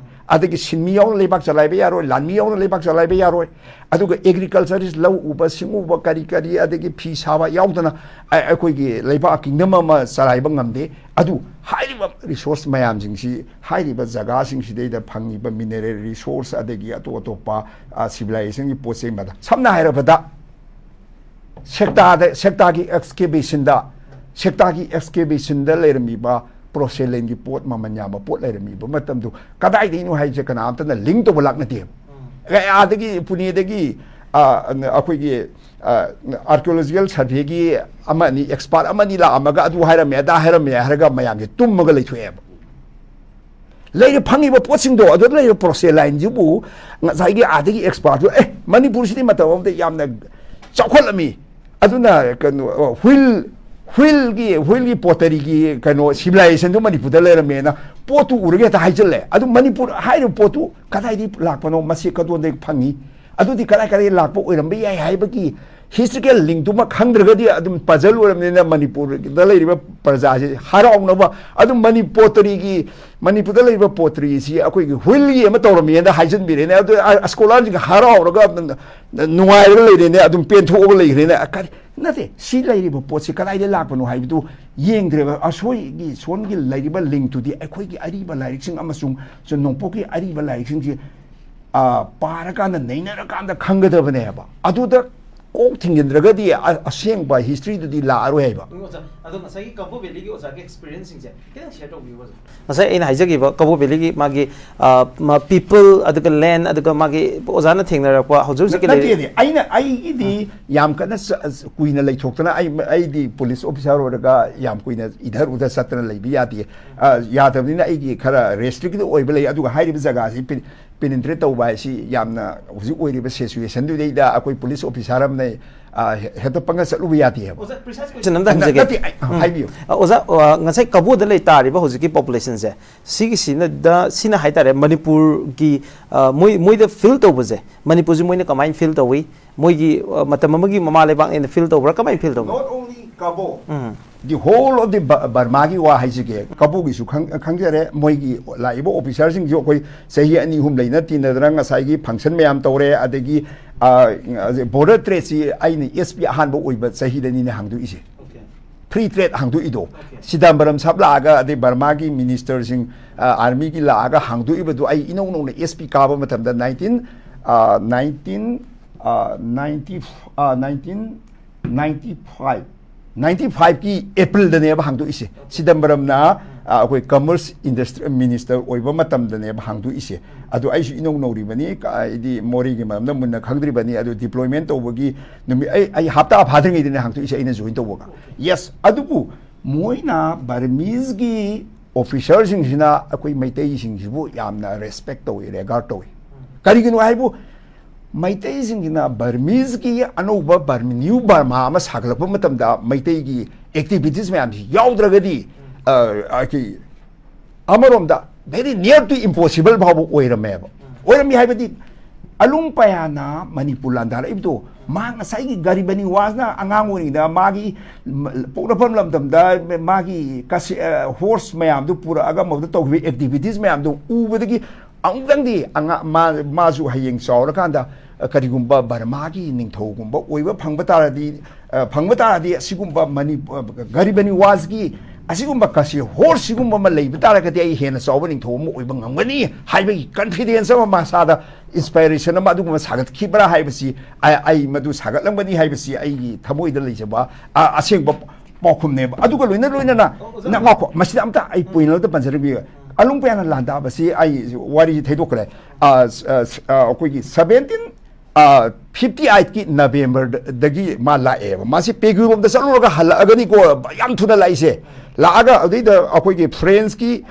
ꯑꯗꯒꯤ ꯁꯤꯟꯃꯤ ꯌꯥꯎꯅ ꯂꯩꯕꯥꯛ ꯆꯂꯥꯏꯕ ꯌꯥꯔꯣꯏ, ꯂꯥꯟꯃꯤ ꯌꯥꯎꯅ ꯂꯩꯕꯥꯛ ꯆꯂꯥꯏꯕ ꯌꯥꯔꯣꯏ꯫ ꯑꯗꯨꯒ agriculturist, ꯂꯧ ꯎꯕ, ꯁꯤꯡ ꯎꯕ, ꯀꯔꯤ ꯀꯔꯤ, ꯑꯗꯒꯤ ꯐꯤ ꯁꯥꯕ ꯌꯥꯎꯗꯅ ꯑ-, ꯑꯩꯈꯣꯏꯒꯤ ꯂꯩꯕꯥꯛ kingdom ꯑꯃ ꯆꯂꯥꯏꯕ ꯉꯝꯗꯦ꯫ ꯑꯗꯨ ꯍꯥꯏꯔꯤꯕ resource ꯃꯌꯥꯝꯁꯤꯡꯁꯤ, ꯍꯥꯏꯔꯤꯕ ꯖꯒꯥꯁꯤꯡꯁꯤꯗꯩꯗ ꯐꯪꯉꯤꯕ mineral resource, ꯑꯗꯒꯤ ꯑꯇꯣꯞ ꯑꯇꯣꯞꯄ, ꯑ, civilizationꯒꯤ ꯄꯣꯠ ꯆꯩ ꯃꯊꯪ, ꯁꯝꯅ ꯍꯥꯏꯔꯕꯗ, ꯁꯦꯛꯇꯥꯗ, ꯁꯦꯛꯇꯥꯒꯤ excavationꯗ, ꯁꯦꯛꯇꯥꯒꯤ excavationꯗ ꯂꯩꯔꯝꯃꯤꯕ porcelainꯒꯤ ꯄꯣꯠ, ꯃꯃꯜ ꯌꯥꯝꯕ ꯄꯣꯠ ꯂꯩꯔꯝꯃꯤꯕ ꯃꯇꯝꯗꯨ ꯀꯗꯥꯏꯗꯒꯤꯅꯣ ꯍꯥꯏꯁꯦ ꯀꯅꯥꯝꯇꯅ link ꯇꯧꯕ ꯂꯥꯛꯅꯗꯦꯕ꯫ ꯑꯥꯗꯒꯤ, ꯄꯨꯅꯦꯗꯒꯤ, ꯑ, ꯑꯩꯈꯣꯏꯒꯤ, ꯑ, archaeological surveyꯒꯤ ꯑꯃ ꯑꯅꯤ, expert ꯑꯃ ꯑꯅꯤ ꯂꯥꯛꯑꯝꯃꯒ ꯑꯗꯨ ꯍꯥꯏꯔꯝꯃꯦ, ꯑꯗꯥ ꯍꯥꯏꯔꯝꯃꯦ ꯍꯥꯏꯔꯒ ꯃꯌꯥꯝꯁꯦ ꯇꯨꯝꯃꯒ ꯂꯩꯊꯣꯛꯑꯦꯕ꯫ ꯂꯩꯔꯤꯕ, ꯐꯪꯉꯤꯕ ꯄꯣꯠꯁꯤꯡꯗꯣ, ꯑꯗꯨꯗ ꯂꯩꯔꯤꯕ porcelainꯁꯤꯕꯨ ꯉꯁꯥꯏꯒꯤ ꯑꯥꯗꯒꯤ expertꯇꯨ, "ꯑꯦ, ꯃꯅꯤꯄꯨꯔꯁꯤꯗꯤ ꯃꯇꯝ ꯑꯃꯗ ꯌꯥꯝꯅ ꯆꯥꯎꯈꯠꯂꯝꯃꯤ, ꯑꯗꯨꯅ ꯀꯩꯅꯣ, wheel, wheelꯒꯤ, wheelꯒꯤ potteryꯒꯤ ꯀꯩꯅꯣ civilizationꯗꯨ ꯃꯅꯤꯄꯨꯔꯗ ꯂꯩꯔꯝꯃꯦꯅ ꯄꯣꯠꯇꯨ ꯎꯔꯒ ꯍꯦꯛꯇ ꯍꯥꯏꯖꯤꯜꯂꯦ꯫ ꯑꯗꯨ ꯃꯅꯤꯄꯨꯔ ꯍꯥꯏꯔꯤꯕ ꯄꯣꯠꯇꯨ ꯀꯗꯥꯏꯗꯒꯤ ꯂꯥꯛꯄꯅꯣ, ꯃꯁꯤ ꯀꯗꯣꯝꯗꯒꯤ ꯐꯪꯉꯤ, ꯑꯗꯨꯗꯤ ꯀꯗꯥꯏ ꯀꯗꯥꯏ ꯂꯥꯛꯄ ꯑꯣꯏꯔꯝꯕ ꯌꯥꯏ ꯍꯥꯏꯕꯒꯤ historical linkꯇꯨꯃ ꯈꯪꯗ꯭ꯔꯒꯗꯤ ꯑꯗꯨꯝ puzzle ꯑꯣꯏꯔꯕꯅꯤꯅ ꯃꯅꯤꯄꯨꯔꯗ ꯂꯩꯔꯤꯕ ꯄ꯭ꯔꯖꯥꯁꯤ ꯍꯔꯥꯎꯅꯕ ꯑꯗꯨꯝ ꯃꯅꯤ-, potteryꯒꯤ, ꯃꯅꯤꯄꯨꯔꯗ ꯂꯩꯔꯤꯕ potteryꯁꯤ ꯑꯩꯈꯣꯏꯒꯤ wheelꯒꯤ ꯑꯃ ꯇꯧꯔꯝꯃꯦꯅ ꯍꯥꯏꯖꯤꯟꯕꯤꯔꯦꯅꯦ꯫ ꯑꯗꯨ ꯑ-, scholarꯁꯤꯡ ꯍꯔꯥꯎꯔꯒ ꯑꯗꯨꯝ ꯅꯨꯡꯉꯥꯏꯔꯒ ꯂꯩꯔꯦꯅꯦ, ꯑꯗꯨꯝ ꯄꯦꯟꯊꯣꯛꯑꯒ ꯂꯩꯈ꯭ꯔꯦꯅꯦ꯫ ꯑ, ꯀꯔꯤ ꯅꯠꯇꯦ, ꯁꯤ ꯂꯩꯔꯤꯕ ꯄꯣꯠꯁꯤ ꯀꯗꯥꯏꯗ ꯂꯥꯛꯄꯅꯣ ꯍꯥꯏꯕꯗꯨ ꯌꯦꯡꯗ꯭ꯔꯦꯕ꯫ ꯑꯁꯣꯏꯒꯤ ꯁꯣꯝꯒꯤ ꯂꯩꯔꯤꯕ ꯂꯤꯡꯇꯨꯗꯤ ꯑꯩꯈꯣꯏꯒꯤ ꯑꯔꯤꯕ ꯂꯥꯏꯔꯤꯛꯁꯤꯡ ꯑꯃꯁꯨꯡ ꯆꯨ-, ꯅꯣꯡꯄꯣꯛꯀꯤ ꯑꯔꯤꯕ ꯂꯥꯏꯔꯤꯛꯁꯤꯡꯁꯤ, ꯑ, ꯄꯥꯔꯀꯥꯟꯗ, ꯅꯩꯅꯔꯀꯥꯟꯗ ꯈꯪꯒꯗꯕꯅꯦꯕ꯫ ꯑꯗꯨꯗ ꯀꯣꯛ ꯊꯤꯡꯖꯤꯟꯗ꯭ꯔꯒꯗꯤ ꯑ-, ꯑꯁꯦꯡꯕ ꯍꯤꯁꯇ꯭ꯔꯤꯗꯨꯗꯤ ꯂꯥꯛꯑꯔꯣꯏ ꯍꯥꯏꯕ꯫ ꯑꯗꯣ ꯉꯁꯥꯏꯒꯤ ꯀꯕꯣ ꯚꯦꯂꯤꯒꯤ ꯑꯣꯖꯥꯒꯤ ꯑꯦꯛꯁꯄꯤꯔꯤꯌꯦꯟꯁꯁꯤꯡꯁꯦ ꯈꯤꯇꯪ ꯁꯤꯌꯔ ꯇꯧꯕꯤꯌꯨ, ꯑꯣꯖꯥ꯫ ꯉꯁꯥꯏ ꯑꯩꯅ ꯍꯥꯏꯖꯈꯤꯕ ꯀꯕꯣ ꯚꯦꯂꯤꯒꯤ ꯃꯥꯒꯤ, ꯑ, ꯃ-, ꯄꯤꯄꯜ, ꯑꯗꯨꯒ ꯂꯦꯟ, ꯑꯗꯨꯒ ꯃꯥꯒꯤ ꯑꯣꯖꯥꯅ ꯊꯦꯡꯅꯔꯛꯄ ꯍꯧꯖꯤꯛ ꯍꯧꯖꯤꯛꯀꯤ ꯅꯠꯇꯦ, ꯂꯩꯔꯤ-, ꯅꯠꯇꯦ꯫ ꯑꯩꯅ, ꯑꯩꯒꯤꯗꯤ ꯌꯥꯝ ꯀꯟꯅ ꯆ-, ꯀꯨꯏꯅ ꯂꯩꯊꯣꯛꯇꯅ, ꯑꯩ, ꯑꯩꯗꯤ ꯄꯨꯂꯤꯁ ꯑꯣꯐꯤꯁꯥꯔ ꯑꯣꯏꯔꯒ ꯌꯥꯝ ꯀꯨꯏꯅ ꯏꯙꯔ ꯎꯙꯔ ꯆꯠꯇꯅ ꯂꯩꯕ ꯌꯥꯗꯦ꯫ ꯑ, ꯌꯥꯗꯕꯅꯤꯅ ꯑꯩꯒꯤ ꯈꯔ ꯔꯦꯁꯇ꯭ꯔꯤꯛꯇꯤ ꯑꯣꯏꯕ ꯂꯩ꯫ ꯑꯗꯨꯒ ꯍꯥꯏꯔꯤꯕ ꯖꯒꯥꯁꯤ ꯄꯤ-, ꯄꯤꯅꯤꯟꯇ꯭ꯔꯦꯠ ꯇꯧꯕ ꯍꯥꯏꯁꯤ ꯌꯥꯝꯅ ꯍꯧꯖꯤꯛ ꯑꯣꯏꯔꯤꯕ ꯁꯤꯆꯨꯋꯦꯁꯟꯗꯨꯗꯩꯗ ꯑꯩꯈꯣꯏ ꯄꯨꯂꯤꯁ ꯑꯣꯐꯤꯁꯥꯔ ꯑꯃꯅ, ꯑ, ꯍꯦ-, ꯍꯦꯛꯇ ꯄꯪꯉ ꯆꯠꯂꯨꯕ ꯌꯥꯗꯦꯕ꯫ ꯑꯣꯖꯥ, ꯄ꯭ꯔꯤꯁꯥꯏꯁ ꯀꯣꯏꯁꯟ ꯑꯃꯇ ꯅ-, ꯍꯪꯖꯒꯦ꯫ ꯅꯠꯇꯦ, ꯑꯩ, ꯑ, ꯎꯝ꯫ ꯍꯥꯏꯕꯤꯌꯨ꯫ ꯑ, ꯑꯣꯖꯥ, ꯑ, ꯉꯁꯥꯏ ꯀꯕꯣꯗ ꯂꯩ ꯇꯥꯔꯤꯕ ꯍꯧꯖꯤꯛꯀꯤ ꯄꯣꯄꯨꯂꯦꯁꯟꯁꯦ, ꯁꯤꯒꯤꯁꯤꯅꯗ, ꯁꯤꯅ ꯍꯥꯏꯇꯥꯔꯦ, ꯃꯅꯤꯄꯨꯔꯒꯤ, ꯑ, ꯃꯣꯏ, ꯃꯣꯏꯗ ꯐꯤꯜ ꯇꯧꯕꯁꯦ, ꯃꯅꯤꯄꯨꯔꯁꯤ ꯃꯣꯏꯅ ꯀꯃꯥꯏꯅ ꯐꯤꯜ ꯇꯧꯏ? ꯃꯣꯏꯒꯤ, ꯑ, ꯃꯇꯝ ꯑꯃꯒꯤ ꯃꯃꯥ ꯂꯩꯕꯥꯛꯅꯦꯅ ꯐꯤꯜ ꯇꯧꯕ꯭ꯔꯥ? ꯀꯃꯥꯏꯅ ꯐꯤꯜ ꯇꯧꯒꯦ? Not only ꯀꯕꯣ, um. The whole of the Ba-, ꯕꯔꯃꯥꯒꯤ ꯋꯥ ꯍꯥꯏꯁꯤꯒꯦ, ꯀꯕꯣꯒꯤꯁꯨ ꯈꯪ-, ꯈꯪꯖꯔꯦ, ꯃꯣꯏꯒꯤ ꯂꯥꯛꯏꯕ ꯑꯣꯐꯤꯁꯥꯔꯁꯤꯡꯁꯨ ꯑꯩꯈꯣꯏ ꯆꯍꯤ ꯑꯅꯤ ꯑꯍꯨꯝ ꯂꯩꯅ ꯇꯤꯟꯅꯗꯅ ꯉꯁꯥꯏꯒꯤ ꯐꯪꯁꯟ ꯃꯌꯥꯝ ꯇꯧꯔꯦ, ꯑꯗꯒꯤ, ꯑ, ꯕꯣꯔꯗꯔ ꯇ꯭ꯔꯦꯠꯁꯤ ꯑꯩꯅ ꯑꯦꯁ ꯄꯤ ꯑꯍꯥꯟꯕ ꯑꯣꯏꯕ ꯆꯍꯤꯗꯅꯤꯅꯦ ꯍꯥꯡꯗꯣꯛꯏꯁꯦ꯫ ꯑꯣꯀꯦ꯫ ꯐ꯭ꯔꯤ ꯇ꯭ꯔꯦꯠ ꯍꯥꯡꯗꯣꯛꯏꯗꯣ꯫ ꯑꯣꯀꯦ꯫ ꯁꯤꯗꯝꯕꯔꯝ ꯁꯥꯍꯕ ꯂꯥꯛꯑꯒ, ꯑꯗꯩ ꯕꯔꯃꯥꯒꯤ ꯃꯤꯅꯤꯁꯇꯔꯁꯤꯡ, ꯑ, ꯑꯥꯔꯃꯤꯒꯤ ꯂꯥꯛꯑꯒ ꯍꯥꯡꯗꯣꯛꯏꯕꯗꯨ ꯑꯩ ꯏꯅꯧ ꯅꯧꯅ ꯑꯦꯁ ꯄꯤ ꯀꯥꯕ ꯃꯇꯝꯗ nineteen, ꯑ, nineteen, ꯑ, ninety, ꯑ, nineteen ninety five, ninety five ꯀꯤ ꯑꯦꯄ꯭ꯔꯤꯜꯗꯅꯦꯕ ꯍꯥꯡꯗꯣꯛꯏꯁꯦ꯫ ꯁꯤꯗꯝꯕꯔꯝꯅ, ꯑ, ꯑꯩꯈꯣꯏ ꯀꯃꯔꯁ ꯏꯟꯗꯁꯇ꯭ꯔꯤ ꯃꯤꯅꯤꯁꯇꯔ ꯑꯣꯏꯕ ꯃꯇꯝꯗꯅꯦꯕ ꯍꯥꯡꯗꯣꯛꯏꯁꯦ꯫ ꯑꯗꯨ ꯑꯩꯁꯨ ꯏꯅꯧ ꯅꯧꯔꯤꯕꯅꯤ, ꯀ-, ꯑꯩꯗꯤ ꯃꯣꯔꯦꯒꯤ ꯃꯔꯝꯗ ꯃꯨꯟꯅ ꯈꯪꯗ꯭ꯔꯤꯕꯅꯤ꯫ ꯑꯗꯨ ꯗꯤꯄ꯭ꯂꯣꯏꯃꯦꯟ ꯇꯧꯕꯒꯤ ꯅꯨꯃꯤꯠ, ꯑꯩ, ꯑꯩ ꯍꯞꯇꯥ ꯐꯥꯗ꯭ꯔꯤꯉꯩꯗꯅꯦ ꯍꯥꯡꯗꯣꯛꯏꯁꯦ ꯑꯩꯅ ꯖꯣꯏꯟ ꯇꯧꯕꯒ꯫ ꯌꯦꯁ, ꯑꯗꯨꯕꯨ ꯃꯣꯏꯅ ꯕꯔꯃꯤꯁꯒꯤ ꯑꯣꯐꯤꯁꯥꯔꯁꯤꯡꯁꯤꯅ ꯑꯩꯈꯣꯏ ꯃꯩꯇꯩꯁꯤꯡꯁꯤꯕꯨ ꯌꯥꯝꯅ ꯔꯦꯁꯄꯦꯛ ꯇꯧꯏ, ꯔꯦꯒꯥꯔꯗ ꯇꯧꯏ꯫ ꯀꯔꯤꯒꯤꯅꯣ ꯍꯥꯏꯕꯨ, ꯃꯩꯇꯩꯁꯤꯡꯁꯤꯅ ꯕꯔꯃꯤꯁꯀꯤ ꯑꯅꯧꯕ ꯕꯔꯃ-, ꯅ꯭ꯌꯨ ꯕꯔꯃꯥ ꯑꯃ ꯁꯥꯒꯠꯂꯛꯄ ꯃꯇꯝꯗ ꯃꯩꯇꯩꯒꯤ ꯑꯦꯛꯇꯤꯚꯤꯇꯤꯁ ꯃꯌꯥꯝꯁꯤ ꯌꯥꯎꯗ꯭ꯔꯒꯗꯤ, ꯑ, ꯑꯩꯈꯣꯏ ꯑꯃꯔꯣꯝꯗ very near to impossible ꯐꯥꯎꯕ ꯑꯣꯏꯔꯝꯃꯦꯕ꯫ ꯑꯣꯏꯔꯝꯃꯤ ꯍꯥꯏꯕꯗꯤ, ꯑꯂꯨꯡ ꯄꯌꯥꯅ ꯃꯅꯤꯄꯨꯔ ꯂꯥꯟꯗꯥꯔꯛꯏꯕꯗꯣ, ꯃꯥ ꯉꯁꯥꯏꯒꯤ ꯒꯔꯤꯕ ꯅꯤꯋꯥꯖꯅ ꯑꯉꯥꯡ ꯑꯣꯏꯔꯤꯉꯩꯗ ꯃꯥꯒꯤ ꯃ-, ꯄꯣꯛꯅꯐꯝ ꯂꯝꯗꯝꯗ ꯃꯥꯒꯤ ꯀꯁꯤ-, ꯑ, ꯍꯣꯔꯁ ꯃꯌꯥꯝꯗꯨ ꯄꯨꯔꯛꯑꯒ ꯃꯗꯨꯗ ꯇꯧꯈꯤꯕ ꯑꯦꯛꯇꯤꯚꯤꯇꯤꯁ ꯃꯌꯥꯝꯗꯨ ꯎꯕꯗꯒꯤ ꯑꯃꯨꯛꯇꯪꯗꯤ ꯑꯉꯥ-, ꯃꯥ-, ꯃꯥꯁꯨ ꯍꯌꯦꯡ ꯆꯥꯎꯔꯀꯥꯟꯗ ꯀꯔꯤꯒꯨꯝꯕ ꯕꯔꯃꯥꯒꯤ ꯅꯤꯡꯊꯧꯒꯨꯝꯕ ꯑꯣꯏꯕ ꯐꯪꯕ ꯇꯥꯔꯗꯤ, ꯑ, ꯐꯪꯕ ꯇꯥꯔꯗꯤ ꯑꯁꯤꯒꯨꯝꯕ ꯃꯅꯤ-, ꯑ, ꯒꯔꯤꯕ ꯅꯤꯋꯥꯖꯒꯤ ꯑꯁꯤꯒꯨꯝꯕ ꯀꯁꯤ ꯍꯣꯔꯁ ꯁꯤꯒꯨꯝꯕ ꯑꯃ ꯂꯩꯕ ꯇꯥꯔꯒꯗꯤ ꯑꯩ ꯍꯦꯟꯅ ꯆꯥꯎꯕ ꯅꯤꯡꯊꯧ ꯑꯃ ꯑꯣꯏꯕ ꯉꯝꯒꯅꯤ ꯍꯥꯏꯕꯒꯤ ꯀꯟꯐꯤꯗꯦꯟꯁ ꯑꯃ ꯃꯁꯥꯗ, ꯏꯟꯁꯄꯥꯏꯔꯦꯁꯟ ꯑꯃ ꯑꯗꯨꯒꯨꯝꯕ ꯁꯥꯒꯠꯈꯤꯕ꯭ꯔꯥ ꯍꯥꯏꯕꯁꯤ ꯑꯩ, ꯑꯩ ꯃꯗꯨ ꯁꯥꯒꯠꯂꯝꯒꯅꯤ ꯍꯥꯏꯕꯁꯤ ꯑꯩꯒꯤ ꯊꯃꯣꯏꯗ ꯂꯩꯖꯕ, ꯑ, ꯑꯁꯦꯡꯕ ꯄꯥꯎꯈꯨꯝꯅꯦꯕ꯫ ꯑꯗꯨꯒ ꯂꯣꯏꯅ ꯂꯣꯏꯅꯅ, ꯅ-, ꯉꯥꯏꯈꯣ, ꯃꯁꯤꯗ ꯑꯝꯇ ꯑꯩ ꯄꯣꯏꯟ ꯑꯃꯇ ꯄꯟꯖꯔꯝꯒꯦ꯫ ꯑꯂꯨꯡꯄꯌꯥꯅ ꯂꯥꯟꯗꯥꯕꯁꯤ ꯑꯩ ꯋꯥꯔꯤꯁꯤ ꯊꯩꯗꯣꯛꯈ꯭ꯔꯦ꯫ ꯑ, ꯑ, ꯑꯩꯈꯣꯏꯒꯤ ꯁꯕꯦꯟꯇꯤꯟ, ꯑ, ꯐꯤꯐꯇꯤ ꯑꯩꯠꯀꯤ ꯅꯕꯦꯝꯕꯔꯗꯒꯤ ꯃꯥ ꯂꯥꯛꯑꯦꯕ꯫ ꯃꯥꯁꯤ ꯄꯦꯒꯨꯔꯣꯝꯗ ꯆꯠꯂꯨꯔꯒ ꯍꯜꯂꯛꯑꯒꯅꯤꯀꯣ ꯌꯥꯝ ꯊꯨꯅ ꯂꯥꯛꯏꯁꯦ꯫ ꯂꯥꯛꯑꯒ ꯑꯗꯨꯏꯗ ꯑꯩꯈꯣꯏꯒꯤ ꯐ꯭ꯔꯦꯟꯁꯀꯤ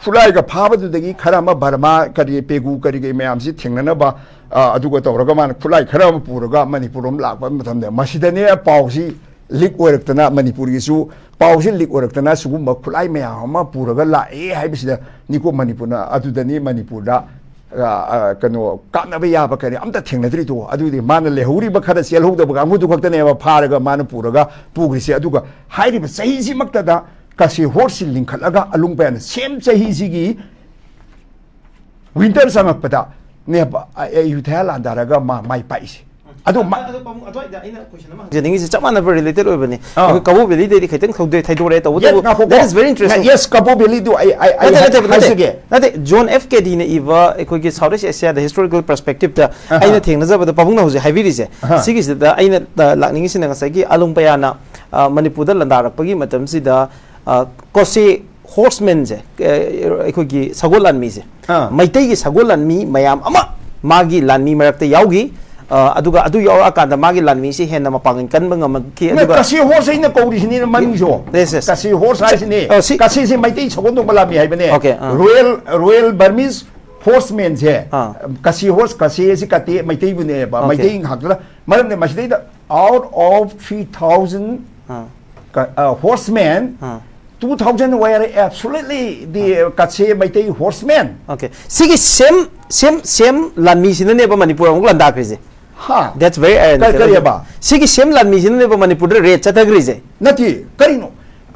ꯈꯨꯠꯂꯥꯏꯒ ꯐꯥꯕꯗꯨꯗꯒꯤ ꯈꯔ ꯑꯃ ꯕꯔꯃꯥ ꯀꯔꯤ ꯄꯦꯒꯨ ꯀꯔꯤ ꯀꯔꯤ ꯃꯌꯥꯝꯁꯤ ꯊꯦꯡꯅꯅꯕ, ꯑ, ꯑꯗꯨꯒ ꯇꯧꯔꯒ ꯃꯥꯅ ꯈꯨꯠꯂꯥꯏ ꯈꯔ ꯑꯃ ꯄꯨꯔꯒ ꯃꯅꯤꯄꯨꯔ ꯂꯣꯝ ꯂꯥꯛꯄ ꯃꯇꯝꯗ ꯃꯁꯤꯗꯅꯦ ꯄꯥꯎꯁꯤ ꯂꯤꯛ ꯑꯣꯏꯔꯛꯇꯅ, ꯃꯅꯤꯄꯨꯔꯒꯤꯁꯨ ꯄꯥꯎꯁꯤ ꯂꯤꯛ ꯑꯣꯏꯔꯛꯇꯅ ꯁꯤꯒꯨꯝꯕ ꯈꯨꯠꯂꯥꯏ ꯃꯌꯥꯝ ꯑꯃ ꯄꯨꯔꯒ ꯂꯥꯛꯑꯦ ꯍꯥꯏꯕꯁꯤꯗ ꯅꯤꯀꯣ ꯃꯅꯤꯄꯨꯔꯅ ꯑꯗꯨꯗꯅꯤ ꯃꯅꯤꯄꯨꯔꯗ, ꯑ, ꯑ, ꯀꯩꯅꯣ ꯀꯥꯞꯅꯕ ꯌꯥꯕ ꯀꯔꯤ ꯑꯝꯇ ꯊꯦꯡꯅꯗ꯭ꯔꯤꯗꯣ꯫ ꯑꯗꯨꯗꯤ ꯃꯥꯅ ꯂꯩꯍꯧꯔꯤꯕ ꯈꯔ ꯆꯦꯜꯍꯧꯗꯕ ꯀꯥꯡꯕꯨꯗꯨ ꯈꯛꯇꯅꯦꯕ ꯐꯥꯔꯒ ꯃꯥꯅ ꯄꯨꯔꯒ ꯄꯨꯈ꯭ꯔꯤꯁꯦ꯫ ꯑꯗꯨꯒ ꯍꯥꯏꯔꯤꯕ ꯆꯍꯤꯁꯤꯃꯛꯇꯗ ꯀꯁꯤ ꯍꯣꯔꯁꯁꯤ ꯂꯤꯡꯈꯠꯂꯒ ꯑꯂꯨꯡꯄꯌꯥꯅ ꯁꯦꯝ ꯆꯍꯤꯁꯤꯒꯤ ꯋꯤꯟꯇꯔ ꯆꯪꯉꯛꯄꯗ ꯅꯦꯕ ꯑ-, ꯑꯌꯨꯊꯌꯥ ꯂꯥꯟꯗꯥꯔꯒ ꯃꯥ ꯃꯥꯏ ꯄꯥꯛꯏꯁꯦ꯫ ꯑꯗꯣ ꯃꯥ- ꯑꯗꯣ ꯄꯥꯕꯨꯡ, ꯑꯗꯨꯋꯥꯏꯗ ꯑꯩꯅ ꯀꯣꯏꯁꯟ ꯑꯃ ꯍꯪꯖꯅꯤꯡꯉꯤꯁꯦ ꯆꯞ ꯃꯥꯟꯅꯕ ꯔꯤꯂꯦꯇꯦꯠ ꯑꯣꯏꯕꯅꯤ꯫ ꯑꯥ꯫ ꯑꯩꯈꯣꯏ ꯀꯕꯣ ꯚꯦꯂꯤꯗꯩꯗꯤ ꯈꯤꯇꯪ ꯊꯧꯗꯣꯏ-, ꯊꯩꯗꯣꯔꯛꯑꯦ꯫ ꯇꯧꯕꯇꯕꯨ, ꯌꯦꯁ, ꯉꯥꯏꯈꯣꯀꯣ꯫ That is very interesting. Yes, ꯀꯕꯣ ꯚꯦꯂꯤꯗꯨ ꯑꯩ, ꯑꯩ, ꯑꯩ ꯅꯠꯇꯦ, ꯍꯥꯏ-, ꯅꯠꯇꯦ, ꯅꯠꯇꯦ, ꯍꯥꯏꯖꯒꯦ꯫ ꯅꯠꯇꯦ, ꯖꯣꯟ ꯑꯦꯐ ꯀꯦꯗꯤꯅ ꯏꯕ ꯑꯩꯈꯣꯏꯒꯤ ꯁꯥꯎꯠ ꯏꯁ ꯑꯦꯁꯤꯌꯥꯗ ꯍꯤꯁꯇꯣꯔꯤꯀꯦꯜ ꯄꯔꯁꯄꯦꯛꯇꯤꯞꯇ ꯑꯍꯥ꯫ ꯑꯩꯅ ꯊꯦꯡꯅꯖꯕꯗ ꯄꯥꯕꯨꯡꯅ ꯍꯧꯖꯤꯛ ꯍꯥꯏꯕꯤꯔꯤꯁꯦ, ꯑꯍꯥ꯫ ꯁꯤꯒꯤꯁꯤꯗ ꯑꯩꯅ, ꯑ, ꯂꯥꯛꯅꯤꯡꯉꯤꯁꯤꯅ ꯉꯁꯥꯏꯒꯤ ꯑꯂꯨꯡꯄꯌꯥꯅ, ꯑ, ꯃꯅꯤꯄꯨꯔꯗ ꯂꯥꯟꯗꯥꯔꯛꯄꯒꯤ ꯃꯇꯝꯁꯤꯗ, ꯑ, ꯀꯣꯁꯦ ꯍꯣꯔꯁꯃꯦꯟꯁꯦ, ꯑ, ꯑꯩꯈꯣꯏꯒꯤ ꯁꯒꯣꯜ ꯂꯥꯟꯃꯤꯁꯦ, ꯑꯥ꯫ ꯃꯩꯇꯩꯒꯤ ꯁꯒꯣꯜ ꯂꯥꯟꯃꯤ ꯃꯌꯥꯝ ꯑꯃ ꯃꯥꯒꯤ ꯂꯥꯟꯃꯤ ꯃꯔꯛꯇ ꯌꯥꯎꯈꯤ꯫ ꯑ, ꯑꯗꯨꯒ ꯑꯗꯨ ꯌꯥꯎꯔꯛꯑꯀꯥꯟꯗ ꯃꯥꯒꯤ ꯂꯥꯟꯃꯤꯁꯤ ꯍꯦꯟꯅ ꯃꯄꯥꯡꯒꯜ ꯀꯟꯕ ꯉꯝꯃꯛꯈꯤ꯫ ꯅ ꯑꯗꯨꯒ ꯀꯁꯤ ꯍꯣꯔꯁ ꯑꯩꯅ ꯀꯧꯔꯤꯁꯤꯅꯤ ꯃꯃꯤꯡꯁꯨ꯫ Yes, yes. ꯀꯁꯤ ꯍꯣꯔꯁ ꯍꯥꯏꯁꯤꯅꯤ꯫ ꯑ, ꯁꯤ ꯀꯁꯤꯁꯤ ꯃꯩꯇꯩ ꯁꯒꯣꯜ ꯇꯣꯡꯕ ꯂꯥꯟꯃꯤ ꯍꯥꯏꯕꯅꯦ꯫ Okay, ꯑꯥ꯫ Royal, Royal Burmese Horseman ꯁꯦ, ꯑꯥ꯫ ꯀꯁꯤ ꯍꯣꯔꯁ, ꯀꯁꯤ ꯑꯁꯤ ꯀꯇꯦ ꯃꯩꯇꯩꯕꯨꯅꯦꯕ꯫ Okay. ꯃꯩꯇꯩ ꯉꯥꯛꯇꯗ꯫ ꯃꯔꯝꯗꯤ ꯃꯁꯤꯗꯩꯗ out of three thousand ꯑꯥ꯫ ꯀ-, ꯑ, horsemen, ah. Two thousand were absolutely the ꯀꯠꯁꯦ Meitei horsemen꯫ Okay. ꯁꯤꯒꯤ ꯁꯦꯝ, ꯁꯦꯝ, ꯁꯦꯝ ꯂꯥꯟꯃꯤꯁꯤꯅꯅꯦꯕ ꯃꯅꯤꯄꯨꯔ ꯑꯃꯨꯛ ꯂꯥꯟꯗꯥꯈ꯭ꯔꯤꯁꯦ꯫ ꯍꯥ? That's very ironic. ꯀ-, ꯀꯔꯤꯑꯕ? ꯁꯤꯒꯤ ꯁꯦꯝ ꯂꯥꯟꯃꯤꯁꯤꯅꯅꯦꯕ ꯃꯅꯤꯄꯨꯔꯗ ꯔꯦꯠ ꯆꯠꯊꯈ꯭ꯔꯤꯁꯦ꯫ ꯅꯠꯇꯦ, ꯀꯔꯤꯅꯣ?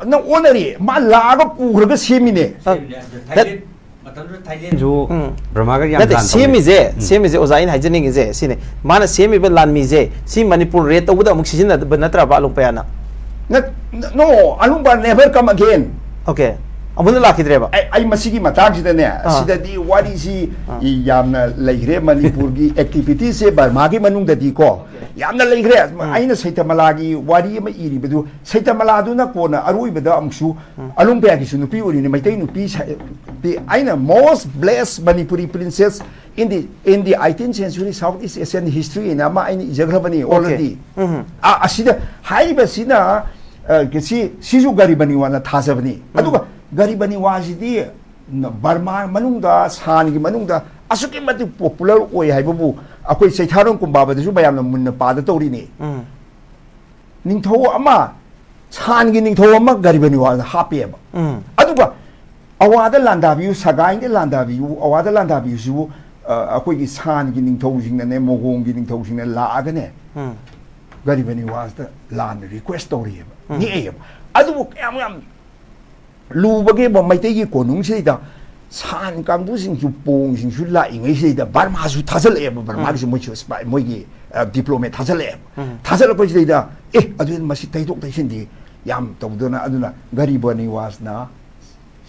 ꯅꯪ ꯑꯣꯟꯅꯔꯤ꯫ ꯃꯥ ꯂꯥꯛꯑꯒ ꯄꯨꯈ꯭ꯔꯒ ꯁꯦꯝꯃꯤꯅꯦ꯫ ꯑ, ꯁꯦꯝꯃꯤꯅꯦ꯫ ꯑꯗ that ꯊꯥꯏꯂꯦꯟ ꯃꯇꯝꯗꯨꯗ ꯊꯥꯏꯂꯦꯟꯁꯨ ꯎꯝ꯫ ꯕꯔꯃꯥꯒ ꯌꯥꯝ ꯅꯠꯇꯦ, ꯂꯥꯟ ꯇꯧꯅꯩ꯫ ꯁꯦꯝꯃꯤꯁꯦ, ꯎꯝ꯫ ꯁꯦꯝꯃꯤꯁꯦ ꯑꯣꯖꯥ, ꯑꯩꯅ ꯍꯥꯏꯖꯅꯤꯡꯉꯤꯁꯦ ꯁꯤꯅꯤ꯫ ꯃꯥꯅ ꯁꯦꯝꯃꯤꯕ ꯂꯥꯟꯃꯤꯁꯦ, ꯁꯤ ꯃꯅꯤꯄꯨꯔ ꯔꯦꯠ ꯇꯧꯕꯗ ꯑꯃꯨꯛ ꯁꯤꯖꯤꯟꯅꯕ ꯅꯠꯇ꯭ꯔꯕ ꯑꯂꯨꯡꯄꯌꯥꯅ? ꯅꯠ-, no, ꯑꯂꯨꯡꯄꯌꯥ never come again. Okay. ꯑꯃꯨꯛ ꯍꯟꯅ ꯂꯥꯛꯈꯤꯗ꯭ꯔꯦꯕ? ꯑꯩ, ꯑꯩ ꯃꯁꯤꯒꯤ ꯃꯇꯥꯡꯁꯤꯗꯅꯦ, ꯑꯥ꯫ ꯁꯤꯗꯗꯤ ꯋꯥꯔꯤꯁꯤ ꯑꯥ꯫ ꯌꯥꯝꯅ ꯂꯩꯈ꯭ꯔꯦ꯫ ꯃꯅꯤꯄꯨꯔꯒꯤ activity ꯁꯦ ꯕꯔꯃꯥꯒꯤ ꯃꯅꯨꯡꯗꯗꯤꯀꯣ ꯌꯥꯝꯅ ꯂꯩꯈ꯭ꯔꯦ꯫ ꯑꯩꯅ ꯁꯩꯇꯃꯂꯥꯒꯤ ꯋꯥꯔꯤ ꯑꯃ ꯏꯔꯤꯕꯗꯨ, ꯁꯩꯇꯃꯂꯥꯗꯨꯅ ꯀꯣꯟꯅ ꯑꯔꯣꯏꯕꯗ ꯑꯃꯨꯛꯁꯨ ꯑꯂꯨꯡꯄꯌꯥꯒꯤꯁꯨ ꯅꯨꯄꯤ ꯑꯣꯏꯔꯤꯅꯤ, ꯃꯩꯇꯩ ꯅꯨꯄꯤ ꯁ-, ꯗꯤ ꯑꯩꯅ most blessed Manipuri princess in the, in the eighteenth century South East Asian history ꯍꯥꯏꯅ ꯑꯃ ꯑꯩꯅ ꯏꯖꯈ꯭ꯔꯕꯅꯤ already꯫ ꯎꯝ꯫ ꯑ-, ꯑꯁꯤꯗ ꯍꯥꯏꯔꯤꯕꯁꯤꯅ, ꯑ, ꯁꯤ, ꯁꯤꯁꯨ ꯒꯔꯤꯕ ꯅꯤꯋꯥꯅ ꯊꯥꯖꯕꯅꯤ꯫ ꯑꯗꯨꯒ ꯒꯔꯤꯕ ꯅꯤꯋꯥꯁꯤꯗꯤ ꯕꯔꯃꯥ ꯃꯅꯨꯡꯗ, ꯁꯥꯟꯒꯤ ꯃꯅꯨꯡꯗ ꯑꯁꯨꯛꯀꯤ ꯃꯇꯤꯛ popular ꯑꯣꯏ ꯍꯥꯏꯕꯕꯨ ꯑꯩꯈꯣꯏ ꯆꯩꯊꯥꯔꯣꯟ ꯀꯨꯝꯕꯥꯕꯗꯁꯨ ꯃꯌꯥꯝꯅ ꯃꯨꯟꯅ ꯄꯥꯗ ꯇꯧꯔꯤꯅꯤ꯫ ꯎꯝ꯫ ꯅꯤꯡꯊꯧ ꯑꯃ, ꯁꯥꯟꯒꯤ ꯅꯤꯡꯊꯧ ꯑꯃ ꯒꯔꯤꯕ ꯅꯤꯋꯥꯗ ꯍꯥꯞꯄꯦꯕ꯫ ꯎꯝ꯫ ꯑꯗꯨꯒ ꯑꯋꯥꯗ ꯂꯥꯟꯗꯥꯕꯤꯌꯨ, ꯁꯒꯥꯏꯗ ꯂꯥꯟꯗꯥꯕꯤꯌꯨ, ꯑꯋꯥꯗ ꯂꯥꯟꯗꯥꯕꯤꯌꯨꯁꯤꯕꯨ, ꯑ, ꯑꯩꯈꯣꯏꯒꯤ ꯁꯥꯟꯒꯤ ꯅꯤꯡꯊꯧꯁꯤꯡꯅꯅꯦ, ꯃꯣꯒꯣꯡꯒꯤ ꯅꯤꯡꯊꯧꯁꯤꯡꯅ ꯂꯥꯛꯑꯒꯅꯦ, ꯎꯝ꯫ ꯒꯔꯤꯕ ꯅꯤꯋꯥꯁꯇ ꯂꯥꯟ request ꯇꯧꯔꯤꯑꯕ, ꯎꯝ꯫ ꯅꯦꯛꯑꯦꯕ꯫ ꯑꯗꯨꯕꯨ ꯀꯌꯥꯝ ꯌꯥꯝ ꯂꯨꯕꯒꯦꯕ ꯃꯩꯇꯩꯒꯤ ꯀꯣꯅꯨꯡꯁꯤꯗꯩꯗ ꯁꯥꯟ ꯀꯥꯡꯕꯨꯁꯤꯡꯁꯨ, ꯄꯣꯡꯁꯤꯡꯁꯨ ꯂꯥꯛꯏꯉꯩꯁꯤꯗꯩꯗ ꯕꯔꯃꯥꯁꯨ ꯊꯥꯖꯤꯜꯂꯛꯑꯦꯕ꯫ ꯕꯔꯃꯥꯒꯤꯁꯨ ꯃꯣꯏꯁꯨ spy, ꯃꯣꯏꯒꯤ, ꯑ, diplomat ꯊꯥꯖꯤꯜꯂꯛꯑꯦꯕ꯫ ꯎꯝ꯫ ꯊꯥꯖꯤꯜꯂꯛꯄꯁꯤꯗꯩꯗ, "ꯑꯦ, ꯑꯗꯨꯗꯤ ꯃꯁꯤ ꯇꯩꯊꯣꯛ ꯇꯩꯁꯤꯟꯗꯤ ꯌꯥꯝ ꯇꯧꯗꯅ", ꯑꯗꯨꯅ ꯒꯔꯤꯕ ꯅꯤꯋꯥꯁꯅ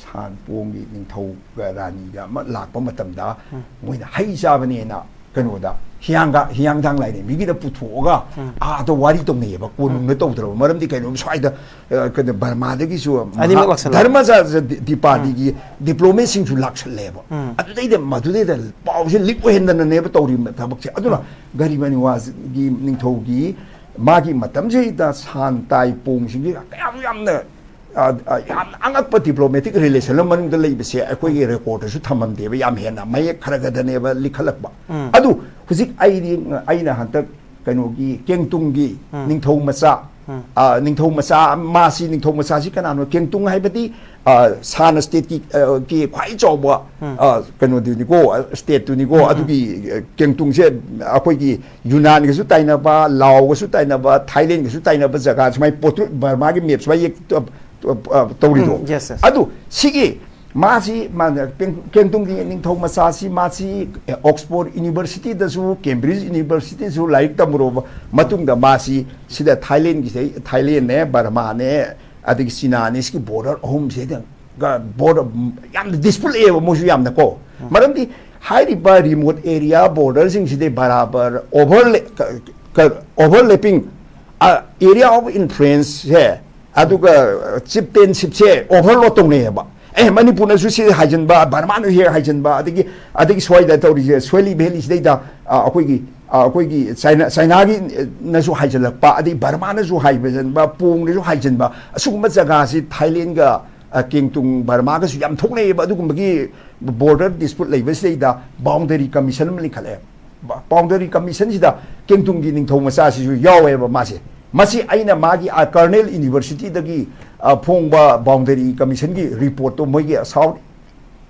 ꯁꯥꯟ ꯄꯣꯡꯒꯤ ꯅꯤꯡꯊꯧꯒ ꯔꯥꯅꯤꯒ ꯑꯃ ꯂꯥꯛꯄ ꯃꯇꯝꯗ, ꯃꯣꯏꯅ ꯍꯩ ꯆꯥꯕꯅꯦꯅ ꯀꯩꯅꯣꯗ, ꯍꯤꯌꯥꯡꯒ-, ꯍꯤꯌꯥꯡꯊꯥꯡ ꯂꯥꯏꯔꯦꯝꯕꯤꯒꯤꯗ ꯄꯨꯊꯣꯛꯑꯒ ꯑꯥꯗ ꯋꯥꯔꯤ ꯇꯧꯅꯩꯌꯦꯕ꯫ ꯀꯣꯅꯨꯡꯗ ꯇꯧꯗ꯭ꯔꯕ꯫ ꯃꯔꯝꯗꯤ ꯀꯩꯅꯣ, ꯁ꯭ꯋꯥꯏꯗ, ꯑ, ꯀꯩꯅꯣ, ꯕꯔꯃꯥꯗꯒꯤꯁꯨ ꯑꯅꯤꯃꯛ ꯂꯥꯛꯁꯜꯂꯦ꯫ ꯙꯔꯃꯖ ꯗꯤ-, ꯗꯤꯄꯥꯗꯤꯒꯤ diplomatꯁꯤꯡꯁꯨ ꯂꯥꯛꯁꯜꯂꯦꯕ꯫ ꯎꯝ꯫ ꯑꯗꯨꯗꯩꯗ, ꯃꯗꯨꯗꯩꯗ ꯄꯥꯎꯁꯦ leak ꯑꯣꯏꯍꯟꯗꯅꯅꯦꯕ ꯇꯧꯔꯤꯕ ꯊꯕꯛꯁꯦ꯫ ꯑꯗꯨꯅ ꯒꯔꯤꯕ ꯅꯤꯋꯥꯖꯒꯤ ꯅꯤꯡꯊꯧꯒꯤ ꯃꯥꯒꯤ ꯃꯇꯝꯁꯤꯗ ꯁꯥꯟ ꯇꯥꯏ ꯄꯣꯡꯁꯤꯡꯒꯤ ꯀꯌꯥꯝ ꯌꯥꯝꯅ, ꯑ, ꯑ, ꯌꯥꯝꯅ ꯑꯉꯛꯄ diplomatic relation ꯑꯃ ꯃꯅꯨꯡꯗ ꯂꯩꯕꯁꯦ ꯑꯩꯈꯣꯏꯒꯤ recordꯇꯁꯨ ꯊꯝꯃꯝꯗꯦꯕ꯫ ꯌꯥꯝ ꯍꯦꯟꯅ ꯃꯌꯦꯛ ꯈꯔ ꯈꯔꯗꯅꯦꯕ ꯂꯤꯈꯠꯂꯛꯄ꯫ ꯎꯝ꯫ ꯑꯗꯨ ꯍꯧꯖꯤꯛ ꯑꯩꯗꯤ, ꯑꯩꯅ ꯍꯟꯗꯛ ꯀꯩꯅꯣꯒꯤ ꯀꯦꯡꯇꯨꯡꯒꯤ ꯎꯝ꯫ ꯅꯤꯡꯊꯧ ꯃꯆꯥ, ꯎꯝ꯫ ꯑ, ꯅꯤꯡꯊꯧ ꯃꯆꯥ, ꯃꯥꯁꯤ, ꯅꯤꯡꯊꯧ ꯃꯆꯥꯁꯤ ꯀꯅꯥꯅꯣ? ꯀꯦꯡꯇꯨꯡ ꯍꯥꯏꯕꯗꯤ, ꯑ, ꯁꯥꯟ stateꯀꯤ, ꯑ, ꯀꯤ ꯈ꯭ꯋꯥꯏ ꯆꯥꯎꯕ, ꯎꯝ꯫ ꯑ, ꯀꯩꯅꯣꯗꯨꯅꯤꯀꯣ, ꯑ, stateꯇꯨꯅꯤꯀꯣ꯫ ꯑꯗꯨꯒꯤ, ꯑ, ꯀꯦꯡꯇꯨꯡꯁꯦ ꯑꯩꯈꯣꯏꯒꯤ ꯌꯨꯅꯥꯟꯒꯁꯨ ꯇꯥꯏꯅꯕ, ꯂꯥꯎꯒꯁꯨ ꯇꯥꯏꯅꯕ, ꯊꯥꯏꯂꯦꯟꯒꯁꯨ ꯇꯥꯏꯅꯕ ꯖꯒꯥ, ꯁꯨꯃꯥꯏꯅ ꯄꯣꯠꯇꯨ-, ꯕꯔꯃꯥꯒꯤ map ꯁꯨꯃꯥꯏꯅ ꯌꯦꯛ-, ꯑ, ꯑ, ꯇꯧꯔꯤꯗꯣ꯫ ꯎꯝ, yes, yes. ꯑꯗꯨ ꯁꯤꯒꯤ ꯃꯥꯁꯤ ꯃꯥꯅ ꯄꯦꯡ-, ꯀꯦꯡꯇꯨꯡꯒꯤ ꯅꯤꯡꯊꯧ ꯃꯆꯥꯁꯤ ꯃꯥꯁꯤ, ꯑꯦ, Oxford Universityꯗꯁꯨ, Cambridge Universityꯗꯁꯨ ꯂꯥꯏꯔꯤꯛ ꯇꯝꯃꯨꯔꯕ ꯃꯇꯨꯡꯗ ꯃꯥꯁꯤ ꯁꯤꯗ ꯊꯥꯏꯂꯦꯟꯒꯤꯁꯦ, ꯊꯥꯏꯂꯦꯟꯅꯦ, ꯕꯔꯃꯥꯅꯦ, ꯑꯗꯒꯤ ꯆꯤꯅꯥꯅꯦ, ꯁꯤꯒꯤ border ꯑꯍꯨꯝꯁꯤꯗ ꯒ-, border ꯌꯥꯝꯅ dispute ꯂꯩꯌꯦꯕ ꯃꯣꯏꯁꯨ ꯌꯥꯝꯅꯀꯣ꯫ ꯎꯝ꯫ ꯃꯔꯝꯗꯤ ꯍꯥꯏꯔꯤꯕ remote area borderꯁꯤꯡꯁꯤꯗꯤ ꯕꯔꯥꯕꯔ overla-, ꯀ-, ꯀ-, overlapping, ꯑ, area of influenceꯁꯦ, ꯑꯗꯨꯒ, ꯑ, chieftainshipꯁꯦ overload ꯇꯧꯅꯩꯌꯦꯕ꯫ ꯑꯦ, ꯃꯅꯤꯄꯨꯔꯅꯁꯨ ꯁꯤ ꯍꯥꯏꯖꯤꯟꯕ, ꯕꯔꯃꯥꯅꯁꯨ ꯍꯦꯛ ꯍꯥꯏꯖꯤꯟꯕ, ꯑꯗꯒꯤ, ꯑꯗꯒꯤ ꯁ꯭ꯋꯥꯏꯗ ꯇꯧꯔꯤꯁꯦ, ꯁ꯭ꯋꯦꯂꯤ ꯚꯦꯂꯤꯁꯤꯗꯩꯗ, ꯑ, ꯑꯩꯈꯣꯏꯒꯤ, ꯑ, ꯑꯩꯈꯣꯏꯒꯤ ꯆꯥꯏꯅꯥ, ꯆꯥꯏꯅꯥꯒꯤ, ꯑ, ꯅꯁꯨ ꯍꯥꯏꯖꯤꯜꯂꯛꯄ, ꯑꯗꯩ ꯕꯔꯃꯥꯅꯁꯨ ꯍꯥꯏꯖꯤꯟꯕ, ꯄꯣꯡꯅꯁꯨ ꯍꯥꯏꯖꯤꯟꯕ, ꯑꯁꯤꯒꯨꯝꯕ ꯖꯒꯥꯁꯤ ꯊꯥꯏꯂꯦꯟꯒ, ꯑ, ꯀꯦꯡꯇꯨꯡ ꯕꯔꯃꯥꯒꯁꯨ ꯌꯥꯝ ꯊꯣꯛꯅꯩꯌꯦꯕ꯫ ꯑꯗꯨꯒꯨꯝꯕꯒꯤ border dispute ꯂꯩꯕꯁꯤꯗꯩꯗ boundary commission ꯑꯃ ꯂꯤꯡꯈꯠꯂꯛꯑꯦ꯫ ꯕ-, boundary commissionꯁꯤꯗ ꯀꯦꯡꯇꯨꯡꯒꯤ ꯅꯤꯡꯊꯧ ꯃꯆꯥꯁꯤꯁꯨ ꯌꯥꯎꯋꯦꯕ ꯃꯥꯁꯦ꯫ ꯃꯁꯤ ꯑꯩꯅ ꯃꯥꯒꯤ, ꯑ, Cornell Universityꯗꯒꯤ, ꯑ, ꯐꯣꯡꯕ boundary commissionꯒꯤ reportꯇꯣ ꯃꯣꯏꯒꯤ South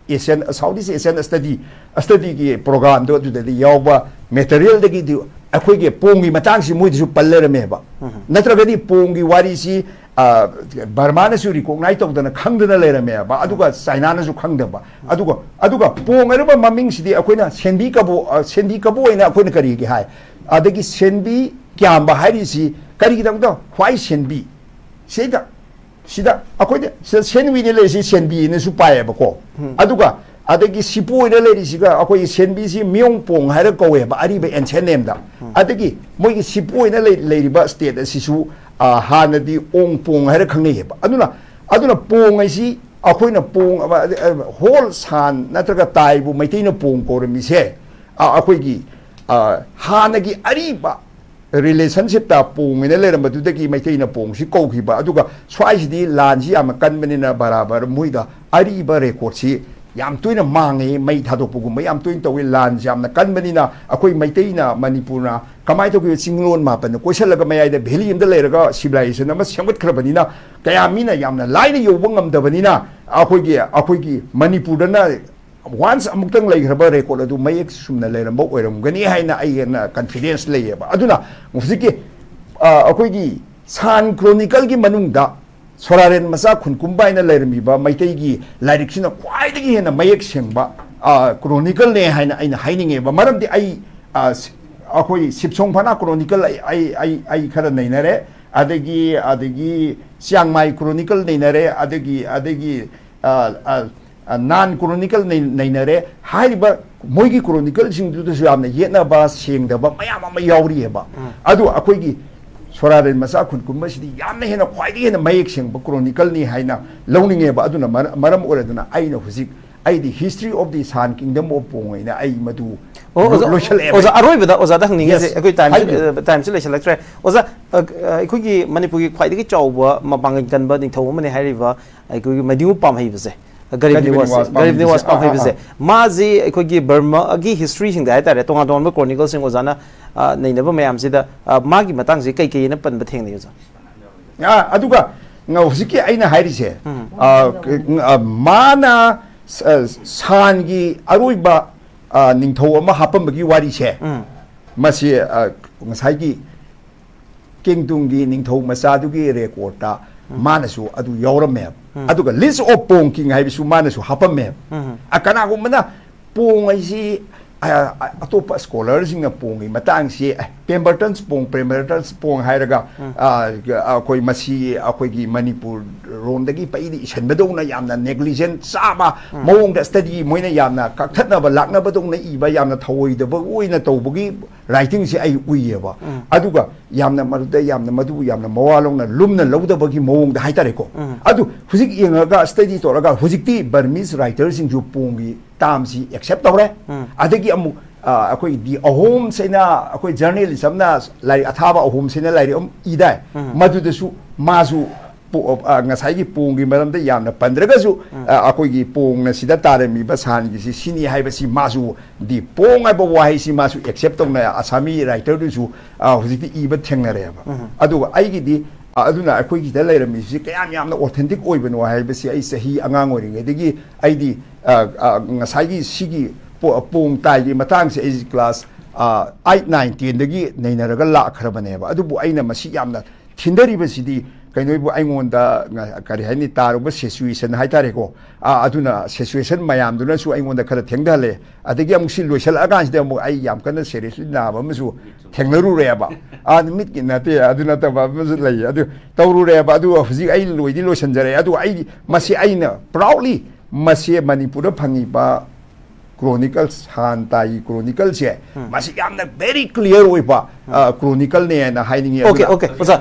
Asian, South East Asian Study, studyꯒꯤ programꯗꯣ ꯑꯗꯨꯗꯗꯤ ꯌꯥꯎꯕ materialꯗꯒꯤꯗꯤ ꯑꯩꯈꯣꯏꯒꯤ ꯄꯣꯡꯒꯤ ꯃꯇꯥꯡꯁꯤ ꯃꯣꯏꯗꯁꯨ ꯄꯜ ꯂꯩꯔꯝꯃꯦꯕ꯫ ꯎꯝ꯫ ꯅꯠꯇ꯭ꯔꯒꯗꯤ ꯄꯣꯡꯒꯤ ꯋꯥꯔꯤꯁꯤ, ꯑ, ꯕꯔꯃꯥꯅꯁꯨ recognize ꯇꯧꯗꯅ ꯈꯪꯗꯅ ꯂꯩꯔꯝꯃꯦꯕ, ꯑꯗꯨꯒ ꯆꯥꯏꯅꯥꯅꯁꯨ ꯈꯪꯗꯕ꯫ ꯑꯗꯨꯒ, ꯑꯗꯨꯒ ꯄꯣꯡ ꯍꯥꯏꯔꯤꯕ ꯃꯃꯤꯡꯁꯤꯗꯤ ꯑꯩꯈꯣꯏꯅ ꯁꯦꯟꯕꯤ ꯀꯕꯣ-, ꯑ, ꯁꯦꯟꯕꯤ ꯀꯕꯣ ꯍꯥꯏꯅ ꯑꯩꯈꯣꯏꯅ ꯀꯔꯤꯒꯤ ꯍꯥꯏ? ꯑꯗꯒꯤ ꯁꯦꯟꯕꯤ ꯀ꯭ꯌꯥꯝꯕ ꯍꯥꯏꯔꯤꯁꯤ ꯀꯔꯤꯒꯤꯗꯃꯛꯇ? Why ꯁꯦꯟꯕꯤ? ꯁꯤꯗ, ꯁꯤꯗ ꯑꯩꯈꯣꯏꯗ ꯁꯤꯗ ꯁꯦꯟꯋꯤꯅ ꯂꯩꯔꯤꯁꯤ ꯁꯦꯟꯕꯤꯅꯁꯨ ꯄꯥꯏꯌꯦꯕꯀꯣ꯫ ꯎꯝ꯫ ꯑꯗꯨꯒ ꯑꯗꯒꯤ ꯁꯤꯄꯣꯏꯅ ꯂꯩꯔꯤꯁꯤꯒ ꯑꯩꯈꯣꯏꯒꯤ ꯁꯦꯟꯕꯤꯁꯤ ꯃꯤꯌꯣꯡꯄꯣꯡ ꯍꯥꯏꯔ ꯀꯧꯋꯦꯕ, ꯑꯔꯤꯕ ancient nameꯗ꯫ ꯎꯝ꯫ ꯑꯗꯒꯤ ꯃꯣꯏꯒꯤ ꯁꯤꯄꯣꯏꯅ ꯂꯩ-, ꯂꯩꯔꯤꯕ state ꯑꯁꯤꯁꯨ, ꯑ, ꯍꯥꯟꯅꯗꯤ ꯑꯣꯡꯄꯣꯡ ꯍꯥꯏꯔ ꯈꯪꯅꯩꯌꯦꯕ꯫ ꯑꯗꯨꯅ, ꯑꯗꯨꯅ ꯄꯣꯡ ꯍꯥꯏꯁꯤ ꯑꯩꯈꯣꯏꯅ ꯄꯣꯡ, ꯑ, ꯑ, whole ꯁꯥꯟ ꯅꯠꯇ꯭ꯔꯒ ꯇꯥꯏꯕꯨ ꯃꯩꯇꯩꯅ ꯄꯣꯡ ꯀꯧꯔꯝꯃꯤꯁꯦ, ꯑ, ꯑꯩꯈꯣꯏꯒꯤ, ꯑ, ꯍꯥꯟꯅꯒꯤ ꯑꯔꯤꯕ relationshipꯇ ꯄꯣꯡ ꯍꯥꯏꯅ ꯂꯩꯔꯝꯕꯗꯨꯗꯒꯤ ꯃꯩꯇꯩꯅ ꯄꯣꯡꯁꯤ ꯀꯧꯈꯤꯕ꯫ ꯑꯗꯨꯒ ꯁ꯭ꯋꯥꯏꯁꯤꯗꯤ ꯂꯥꯟꯁꯤ ꯌꯥꯝꯅ ꯀꯟꯕꯅꯤꯅ ꯕꯔꯥꯕꯔ ꯃꯣꯏꯗ ꯑꯔꯤꯕ recordꯁꯤ ꯌꯥꯝ ꯇꯣꯏꯅ ꯃꯥꯡꯉꯦ, ꯃꯩ ꯊꯥꯗꯣꯛꯄꯒꯨꯝꯕ ꯌꯥꯝ ꯇꯣꯏꯅ ꯇꯧꯏ꯫ ꯂꯥꯟꯁꯤ ꯌꯥꯝꯅ ꯀꯟꯕꯅꯤꯅ ꯑꯩꯈꯣꯏ ꯃꯩꯇꯩꯅ, ꯃꯅꯤꯄꯨꯔꯅ ꯀꯃꯥꯏꯅ ꯇꯧꯒꯦ? ꯆꯤꯡꯂꯣꯟ ꯃꯥꯄꯟꯅ ꯀꯣꯏꯁꯜꯂꯒ ꯃꯌꯥꯏꯗ valley ꯑꯃꯗ ꯂꯩꯔꯒ civilization ꯑꯃ ꯁꯦꯝꯒꯠꯈ꯭ꯔꯕꯅꯤꯅ ꯀꯌꯥ ꯃꯤꯅ ꯌꯥꯝꯅ ꯂꯥꯏꯅ ꯌꯧꯕ ꯉꯝꯗꯕꯅꯤꯅ ꯑꯩꯈꯣꯏꯒꯤ, ꯑꯩꯈꯣꯏꯒꯤ ꯃꯅꯤꯄꯨꯔꯗꯅ once ꯑꯃꯨꯛꯇꯪ ꯂꯩꯈ꯭ꯔꯕ record ꯑꯗꯨ ꯃꯌꯦꯛ ꯆꯨꯝꯅ ꯂꯩꯔꯝꯕ ꯑꯣꯏꯔꯝꯒꯅꯤ ꯍꯥꯏꯅ ꯑꯩꯅ confidence ꯂꯩꯌꯦꯕ꯫ ꯑꯗꯨꯅ ꯍꯧꯖꯤꯛꯀꯤ, ꯑ, ꯑꯩꯈꯣꯏꯒꯤ ꯁꯥꯟ chronicleꯒꯤ ꯃꯅꯨꯡꯗ ꯁꯣꯔꯥꯔꯦꯟ ꯃꯆꯥ ꯈꯨꯟꯀꯨꯝꯕ ꯍꯥꯏꯅ ꯂꯩꯔꯝꯃꯤꯕ ꯃꯩꯇꯩꯒꯤ ꯂꯥꯏꯔꯤꯛꯁꯤꯅ ꯈ꯭ꯋꯥꯏꯗꯒꯤ ꯍꯦꯟꯅ ꯃꯌꯦꯛ ꯁꯦꯡꯕ ꯀ꯭ꯔꯣꯅꯤꯀꯜꯅꯦ ꯍꯥꯏꯅ ꯑꯩꯅ ꯍꯥꯏꯅꯤꯡꯉꯦꯕ꯫ ꯃꯔꯝꯗꯤ ꯑꯩ ꯑ, ꯁ- ꯑꯩꯈꯣꯏ ꯁꯤꯞꯁꯣꯡ ꯐꯅꯥ ꯀ꯭ꯔꯣꯅꯤꯀꯜ ꯑꯩ ꯑꯩ ꯑꯩ ꯑꯩ ꯈꯔ ꯅꯩꯅꯔꯦ꯫ ꯑꯗꯒꯤ ꯑꯗꯒꯤ ꯆꯤꯌꯥꯡꯃꯥꯏ ꯀ꯭ꯔꯣꯅꯤꯀꯜ ꯅꯩꯅꯔꯦ꯫ ꯑꯗꯒꯤ ꯑꯗꯒꯤ ꯑ, ꯑ, ꯑ, ꯅꯥꯟ ꯀ꯭ꯔꯣꯅꯤꯀꯜ ꯅꯩ- ꯅꯩꯅꯔꯦ꯫ ꯍꯥꯏꯔꯤꯕ ꯃꯣꯏꯒꯤ ꯀ꯭ꯔꯣꯅꯤꯀꯜꯁꯤꯡꯗꯨꯗꯁꯨ ꯌꯥꯝꯅ ꯌꯦꯠꯅꯕ, ꯁꯦꯡꯗꯕ ꯃꯌꯥꯝ ꯑꯃ ꯌꯥꯎꯔꯤꯑꯕ꯫ ꯑꯗꯨ ꯑꯩꯈꯣꯏꯒꯤ ꯁꯣꯔꯥꯔꯦꯟ ꯃꯆꯥ ꯈꯨꯟ ꯀꯨꯝꯕꯁꯤꯗꯤ ꯌꯥꯝꯅ ꯍꯦꯟꯅ, ꯈ꯭ꯋꯥꯏꯗꯒꯤ ꯍꯦꯟꯅ ꯃꯌꯦꯛ ꯁꯦꯡꯕ ꯀ꯭ꯔꯣꯅꯤꯀꯜꯅꯤ ꯍꯥꯏꯅ ꯂꯧꯅꯤꯡꯉꯦꯕ꯫ ꯑꯗꯨꯅ ꯃꯔ- ꯃꯔꯝ ꯑꯣꯏꯔꯗꯨꯅ ꯑꯩꯅ ꯍꯧꯖꯤꯛ ꯑꯩꯗꯤ History of the San Kingdom of Pong ꯍꯥꯏꯅ ꯑꯩ ꯃꯗꯨ ꯑꯣ, ꯑꯣꯖꯥ, ꯂꯣꯏꯁꯤꯜꯂꯛꯑꯦꯕ꯫ ꯑꯣꯖꯥ, ꯑꯔꯣꯏꯕꯗ ꯑꯣꯖꯥꯗ ꯍꯪꯅꯤꯡꯉꯤꯁꯦ, Yes. ꯑꯩꯈꯣꯏ ꯇꯥꯏꯝꯁꯨ ꯍꯥꯏꯕꯤꯌꯨ꯫ ꯇꯥꯏꯝꯁꯨ ꯂꯩꯁꯤꯜꯂꯛꯇ꯭ꯔꯦ꯫ ꯑꯣꯖꯥ, ꯑ, ꯑ, ꯑꯩꯈꯣꯏꯒꯤ ꯃꯅꯤꯄꯨꯔꯒꯤ ꯈ꯭ꯋꯥꯏꯗꯒꯤ ꯆꯥꯎꯕ ꯃꯄꯥꯡꯒꯜ ꯀꯟꯕ ꯅꯤꯡꯊꯧ ꯑꯃꯅꯤ ꯍꯥꯏꯔꯤꯕ ꯑꯩꯈꯣꯏꯒꯤ ꯃꯅꯤꯄꯨꯔ ꯄꯥꯝꯍꯩꯕꯁꯦ, ꯒꯔꯤꯕ ꯒꯔꯤꯕ ꯅꯤꯋꯥꯖ, ꯅꯤꯋꯥꯖ ꯒꯔꯤꯕ ꯅꯤꯋꯥꯖ ꯄꯥꯝꯍꯩꯕꯁꯦ꯫ ꯄꯥꯝꯍꯩꯕꯁꯦ, ꯃꯥꯁꯤ ꯑꯩꯈꯣꯏꯒꯤ ꯕꯔꯃꯥꯒꯤ ꯍꯤꯁꯇ꯭ꯔꯤꯁꯤꯡꯗ ꯍꯥꯏꯇꯥꯔꯦ, ꯇꯣꯉꯥꯟ ꯇꯣꯉꯥꯟꯕ ꯀ꯭ꯔꯣꯅꯤꯀꯜꯁꯤꯡ ꯑꯣꯖꯥꯅ, ꯑ, ꯅꯩꯅꯕ ꯃꯌꯥꯝꯁꯤꯗ, ꯑ, ꯃꯥꯒꯤ ꯃꯇꯥꯡꯁꯦ ꯀꯩ ꯀꯩꯅ ꯄꯟꯕ ꯊꯦꯡꯅꯩ ꯑꯣꯖꯥ? ꯑꯥ, ꯑꯗꯨꯒ ꯉ- ꯍꯧꯖꯤꯛꯀꯤ ꯑꯩꯅ ꯍꯥꯏꯔꯤꯁꯦ, ꯑꯥ, ꯀ- ꯑꯥ, ꯃꯥꯅ ꯁ- ꯑꯥ, ꯁꯥꯟꯒꯤ ꯑꯔꯣꯏꯕ, ꯑꯥ, ꯅꯤꯡꯊꯧ ꯑꯃ ꯍꯥꯞꯄꯝꯕꯒꯤ ꯋꯥꯔꯤꯁꯦ, ꯃꯁꯤ, ꯑꯥ, ꯉꯁꯥꯏꯒꯤ ꯀꯦꯡꯇꯨꯡꯒꯤ ꯅꯤꯡꯊꯧ ꯃꯆꯥꯗꯨꯒꯤ ꯔꯦꯀꯣꯔꯠꯇ ꯃꯥꯅꯁꯨ ꯑꯗꯨ ꯌꯥꯎꯔꯝꯃꯦꯕ꯫ ꯑꯗꯨꯒ List of Pong King ꯍꯥꯏꯕꯁꯨ ꯃꯥꯅꯁꯨ ꯍꯥꯞꯄꯝꯃꯦꯕ꯫ ꯑ, ꯀꯅꯥꯒꯨꯝꯕꯅ ꯄꯣꯡ ꯍꯥꯏꯁꯤ, ꯑ, ꯑ, ꯑꯇꯣꯞꯄ ꯁ꯭ꯀꯣꯂꯔꯁꯤꯡꯅ ꯄꯣꯡꯒꯤ ꯃꯇꯥꯡꯁꯤ, ꯑꯦ, ꯄꯦꯝꯕꯔꯇꯟꯁ ꯄꯣꯡ, ꯄꯦꯝꯕꯔꯇꯟꯁ ꯄꯣꯡ ꯍꯥꯏꯔꯒ, ꯑ, ꯑꯩꯈꯣꯏ ꯃꯁꯤ ꯑꯩꯈꯣꯏꯒꯤ ꯃꯅꯤꯄꯨꯔ ꯔꯣꯝꯗꯒꯤ ꯄꯩꯗ ꯏꯁꯟꯕꯗꯧꯅ ꯌꯥꯝꯅ ꯅꯦꯒ꯭ꯂꯤꯖꯦꯟ ꯆꯥꯕ ꯃꯑꯣꯡꯗ ꯁ꯭ꯇꯗꯤ ꯃꯣꯏꯅ ꯌꯥꯝꯅ ꯀꯛꯊꯠꯅꯕ ꯂꯥꯛꯅꯕꯗꯧꯅ ꯏꯕ, ꯌꯥꯝꯅ ꯊꯧꯑꯣꯏꯗꯕ ꯑꯣꯏꯅ ꯇꯧꯕꯒꯤ ꯔꯥꯏꯇꯤꯡꯁꯦ ꯑꯩ ꯎꯏꯌꯦꯕ꯫ ꯑꯗꯨꯒ ꯌꯥꯝꯅ ꯃꯗꯨꯗ ꯌꯥꯝꯅ ꯃꯗꯨꯕꯨ ꯌꯥꯝꯅ ꯃꯋꯥ ꯂꯧꯅ, ꯂꯨꯝꯅ ꯂꯧꯗꯕꯒꯤ ꯃꯑꯣꯡꯗ ꯍꯥꯏꯇꯥꯔꯦꯀꯣ꯫ ꯑꯗꯨ ꯍꯧꯖꯤꯛ ꯌꯦꯡꯉꯒ, ꯁ꯭ꯇꯗꯤ ꯇꯧꯔꯒ, ꯍꯧꯖꯤꯛꯇꯤ ꯕꯔꯃꯤꯁ ꯔꯥꯏꯇꯔꯁꯤꯡꯁꯨ ꯄꯣꯡꯒꯤ ꯇꯥꯝꯁꯤ ꯑꯦꯛꯁꯦꯞ ꯇꯧꯔꯦ꯫ ꯑꯗꯒꯤ ꯑꯃꯨꯛ, ꯑ, ꯑꯩꯈꯣꯏ ꯗꯤ ꯑꯍꯣꯝꯁ ꯍꯥꯏꯅ, ꯑꯩꯈꯣꯏ ꯖꯔꯅꯦꯂꯤꯁ ꯑꯃꯅ ꯂꯥꯏꯔꯤꯛ ꯑꯊꯥꯕ ꯑꯍꯣꯝꯁ ꯍꯥꯏꯅ ꯂꯥꯏꯔꯤꯛ ꯑꯃ ꯏꯗꯥꯏ꯫ ꯃꯗꯨꯗꯁꯨ ꯃꯥꯁꯨ ꯄꯣ- ꯑ, ꯉꯁꯥꯏꯒꯤ ꯄꯣꯡꯒꯤ ꯃꯔꯝꯗ ꯌꯥꯝꯅ ꯄꯟꯗ꯭ꯔꯒꯁꯨ, ꯑ, ꯑꯩꯈꯣꯏꯒꯤ ꯄꯣꯡꯅ ꯁꯤꯗ ꯇꯥꯔꯝꯃꯤꯕ ꯁꯥꯟꯒꯤꯁꯤ ꯁꯤꯅꯤ ꯍꯥꯏꯕꯁꯤ ꯃꯥꯁꯨ, ꯗꯤ ꯄꯣꯡ ꯍꯥꯏꯕ ꯋꯥꯍꯩꯁꯤ ꯃꯥꯁꯨ ꯑꯦꯛꯁꯦꯞ ꯇꯧꯅ ꯑꯁꯥꯃꯤ ꯔꯥꯏꯇꯔꯗꯨꯁꯨ, ꯑ, ꯍꯧꯖꯤꯛꯇꯤ ꯏꯕ ꯊꯦꯡꯅꯔꯦꯕ꯫ ꯑꯗꯨꯒ ꯑꯩꯒꯤꯗꯤ, ꯑ, ꯑꯗꯨꯅ ꯑꯩꯈꯣꯏꯒꯤꯗ ꯂꯩꯔꯝꯃꯤꯁꯤ ꯀꯌꯥꯝ ꯌꯥꯝꯅ ꯑꯣꯊꯦꯟꯇꯤꯛ ꯑꯣꯏꯕꯅꯣ ꯍꯥꯏꯕꯁꯤ ꯑꯩ ꯆꯍꯤ ꯑꯉꯥꯡ ꯑꯣꯏꯔꯤꯉꯩꯗꯒꯤ ꯑꯩꯗꯤ, ꯑ, ꯑ, ꯉꯁꯥꯏꯒꯤ ꯁꯤꯒꯤ ꯄꯣ- ꯄꯣꯡ ꯇꯥꯏꯒꯤ ꯃꯇꯥꯡꯁꯦ ꯑꯩ ꯀ꯭ꯂꯥꯁ, ꯑ, ꯑꯥꯏꯠ, ꯅꯥꯏꯟ, ꯇꯦꯟꯗꯒꯤ ꯅꯩꯅꯔꯒ ꯂꯥꯛꯈ꯭ꯔꯕꯅꯦꯕ꯫ ꯑꯗꯨꯕꯨ ꯑꯩꯅ ꯃꯁꯤ ꯌꯥꯝꯅ ꯊꯤꯟꯊꯔꯤꯕꯁꯤꯗꯤ ꯀꯩꯅꯣꯕꯨ ꯑꯩꯉꯣꯟꯗ ꯉ- ꯀꯔꯤ ꯍꯥꯏꯅꯤ, ꯇꯥꯔꯨꯕ ꯁꯤꯆꯨꯋꯦꯁꯟ ꯍꯥꯏꯇꯥꯔꯦꯀꯣ꯫ ꯑꯥ, ꯑꯗꯨꯅ ꯁꯤꯆꯨꯋꯦꯁꯟ ꯃꯌꯥꯝꯗꯨꯅꯁꯨ ꯑꯩꯉꯣꯟꯗ ꯈꯔ ꯊꯦꯡꯊꯍꯜꯂꯦ꯫ ꯑꯗꯒꯤ ꯑꯃꯨꯛ ꯁꯤ ꯂꯣꯏꯁꯤꯜꯂꯛꯑꯀꯥꯟꯁꯤꯗ ꯑꯃꯨꯛ ꯑꯩ ꯌꯥꯝ ꯀꯟꯅ ꯁꯦꯔꯤꯌꯁꯂꯤ ꯅꯥꯕ ꯑꯃꯁꯨ ꯊꯦꯡꯅꯔꯨꯔꯦꯕ꯫ ꯑꯥ, ꯃꯤꯠꯀꯤ ꯅꯠꯇꯦ, ꯑꯗꯨ ꯅꯠꯇꯕ ꯑꯃꯁꯨ ꯂꯩ꯫ ꯑꯗꯨ ꯇꯧꯔꯨꯔꯦꯕ꯫ ꯑꯗꯨ ꯍꯧꯖꯤꯛ ꯑꯩ ꯂꯣꯏꯗꯤ ꯂꯣꯏꯁꯤꯟꯖꯔꯦ꯫ ꯑꯗꯨ ꯑꯩ ꯃꯁꯤ ꯑꯩꯅ ꯄ꯭ꯔꯥꯎꯗꯂꯤ ꯃꯁꯤ ꯃꯅꯤꯄꯨꯔꯗ ꯐꯪꯉꯤꯕ ꯀ꯭ꯔꯣꯅꯤꯀꯜꯁ, ꯍꯥꯟ ꯇꯥꯏ ꯀ꯭ꯔꯣꯅꯤꯀꯜꯁꯦ, ꯃꯁꯤ ꯌꯥꯝꯅ ꯚꯦꯔꯤ ꯀ꯭ꯂꯤꯌꯥꯔ ꯑꯣꯏꯕ ꯀ꯭ꯔꯣꯅꯤꯀꯜꯅꯦꯅ ꯍꯥꯏꯅꯤꯡꯉꯤ꯫ ꯑꯣꯀꯦ, ꯑꯗꯨꯅ ꯑꯣꯀꯦ, ꯑꯣꯖꯥ꯫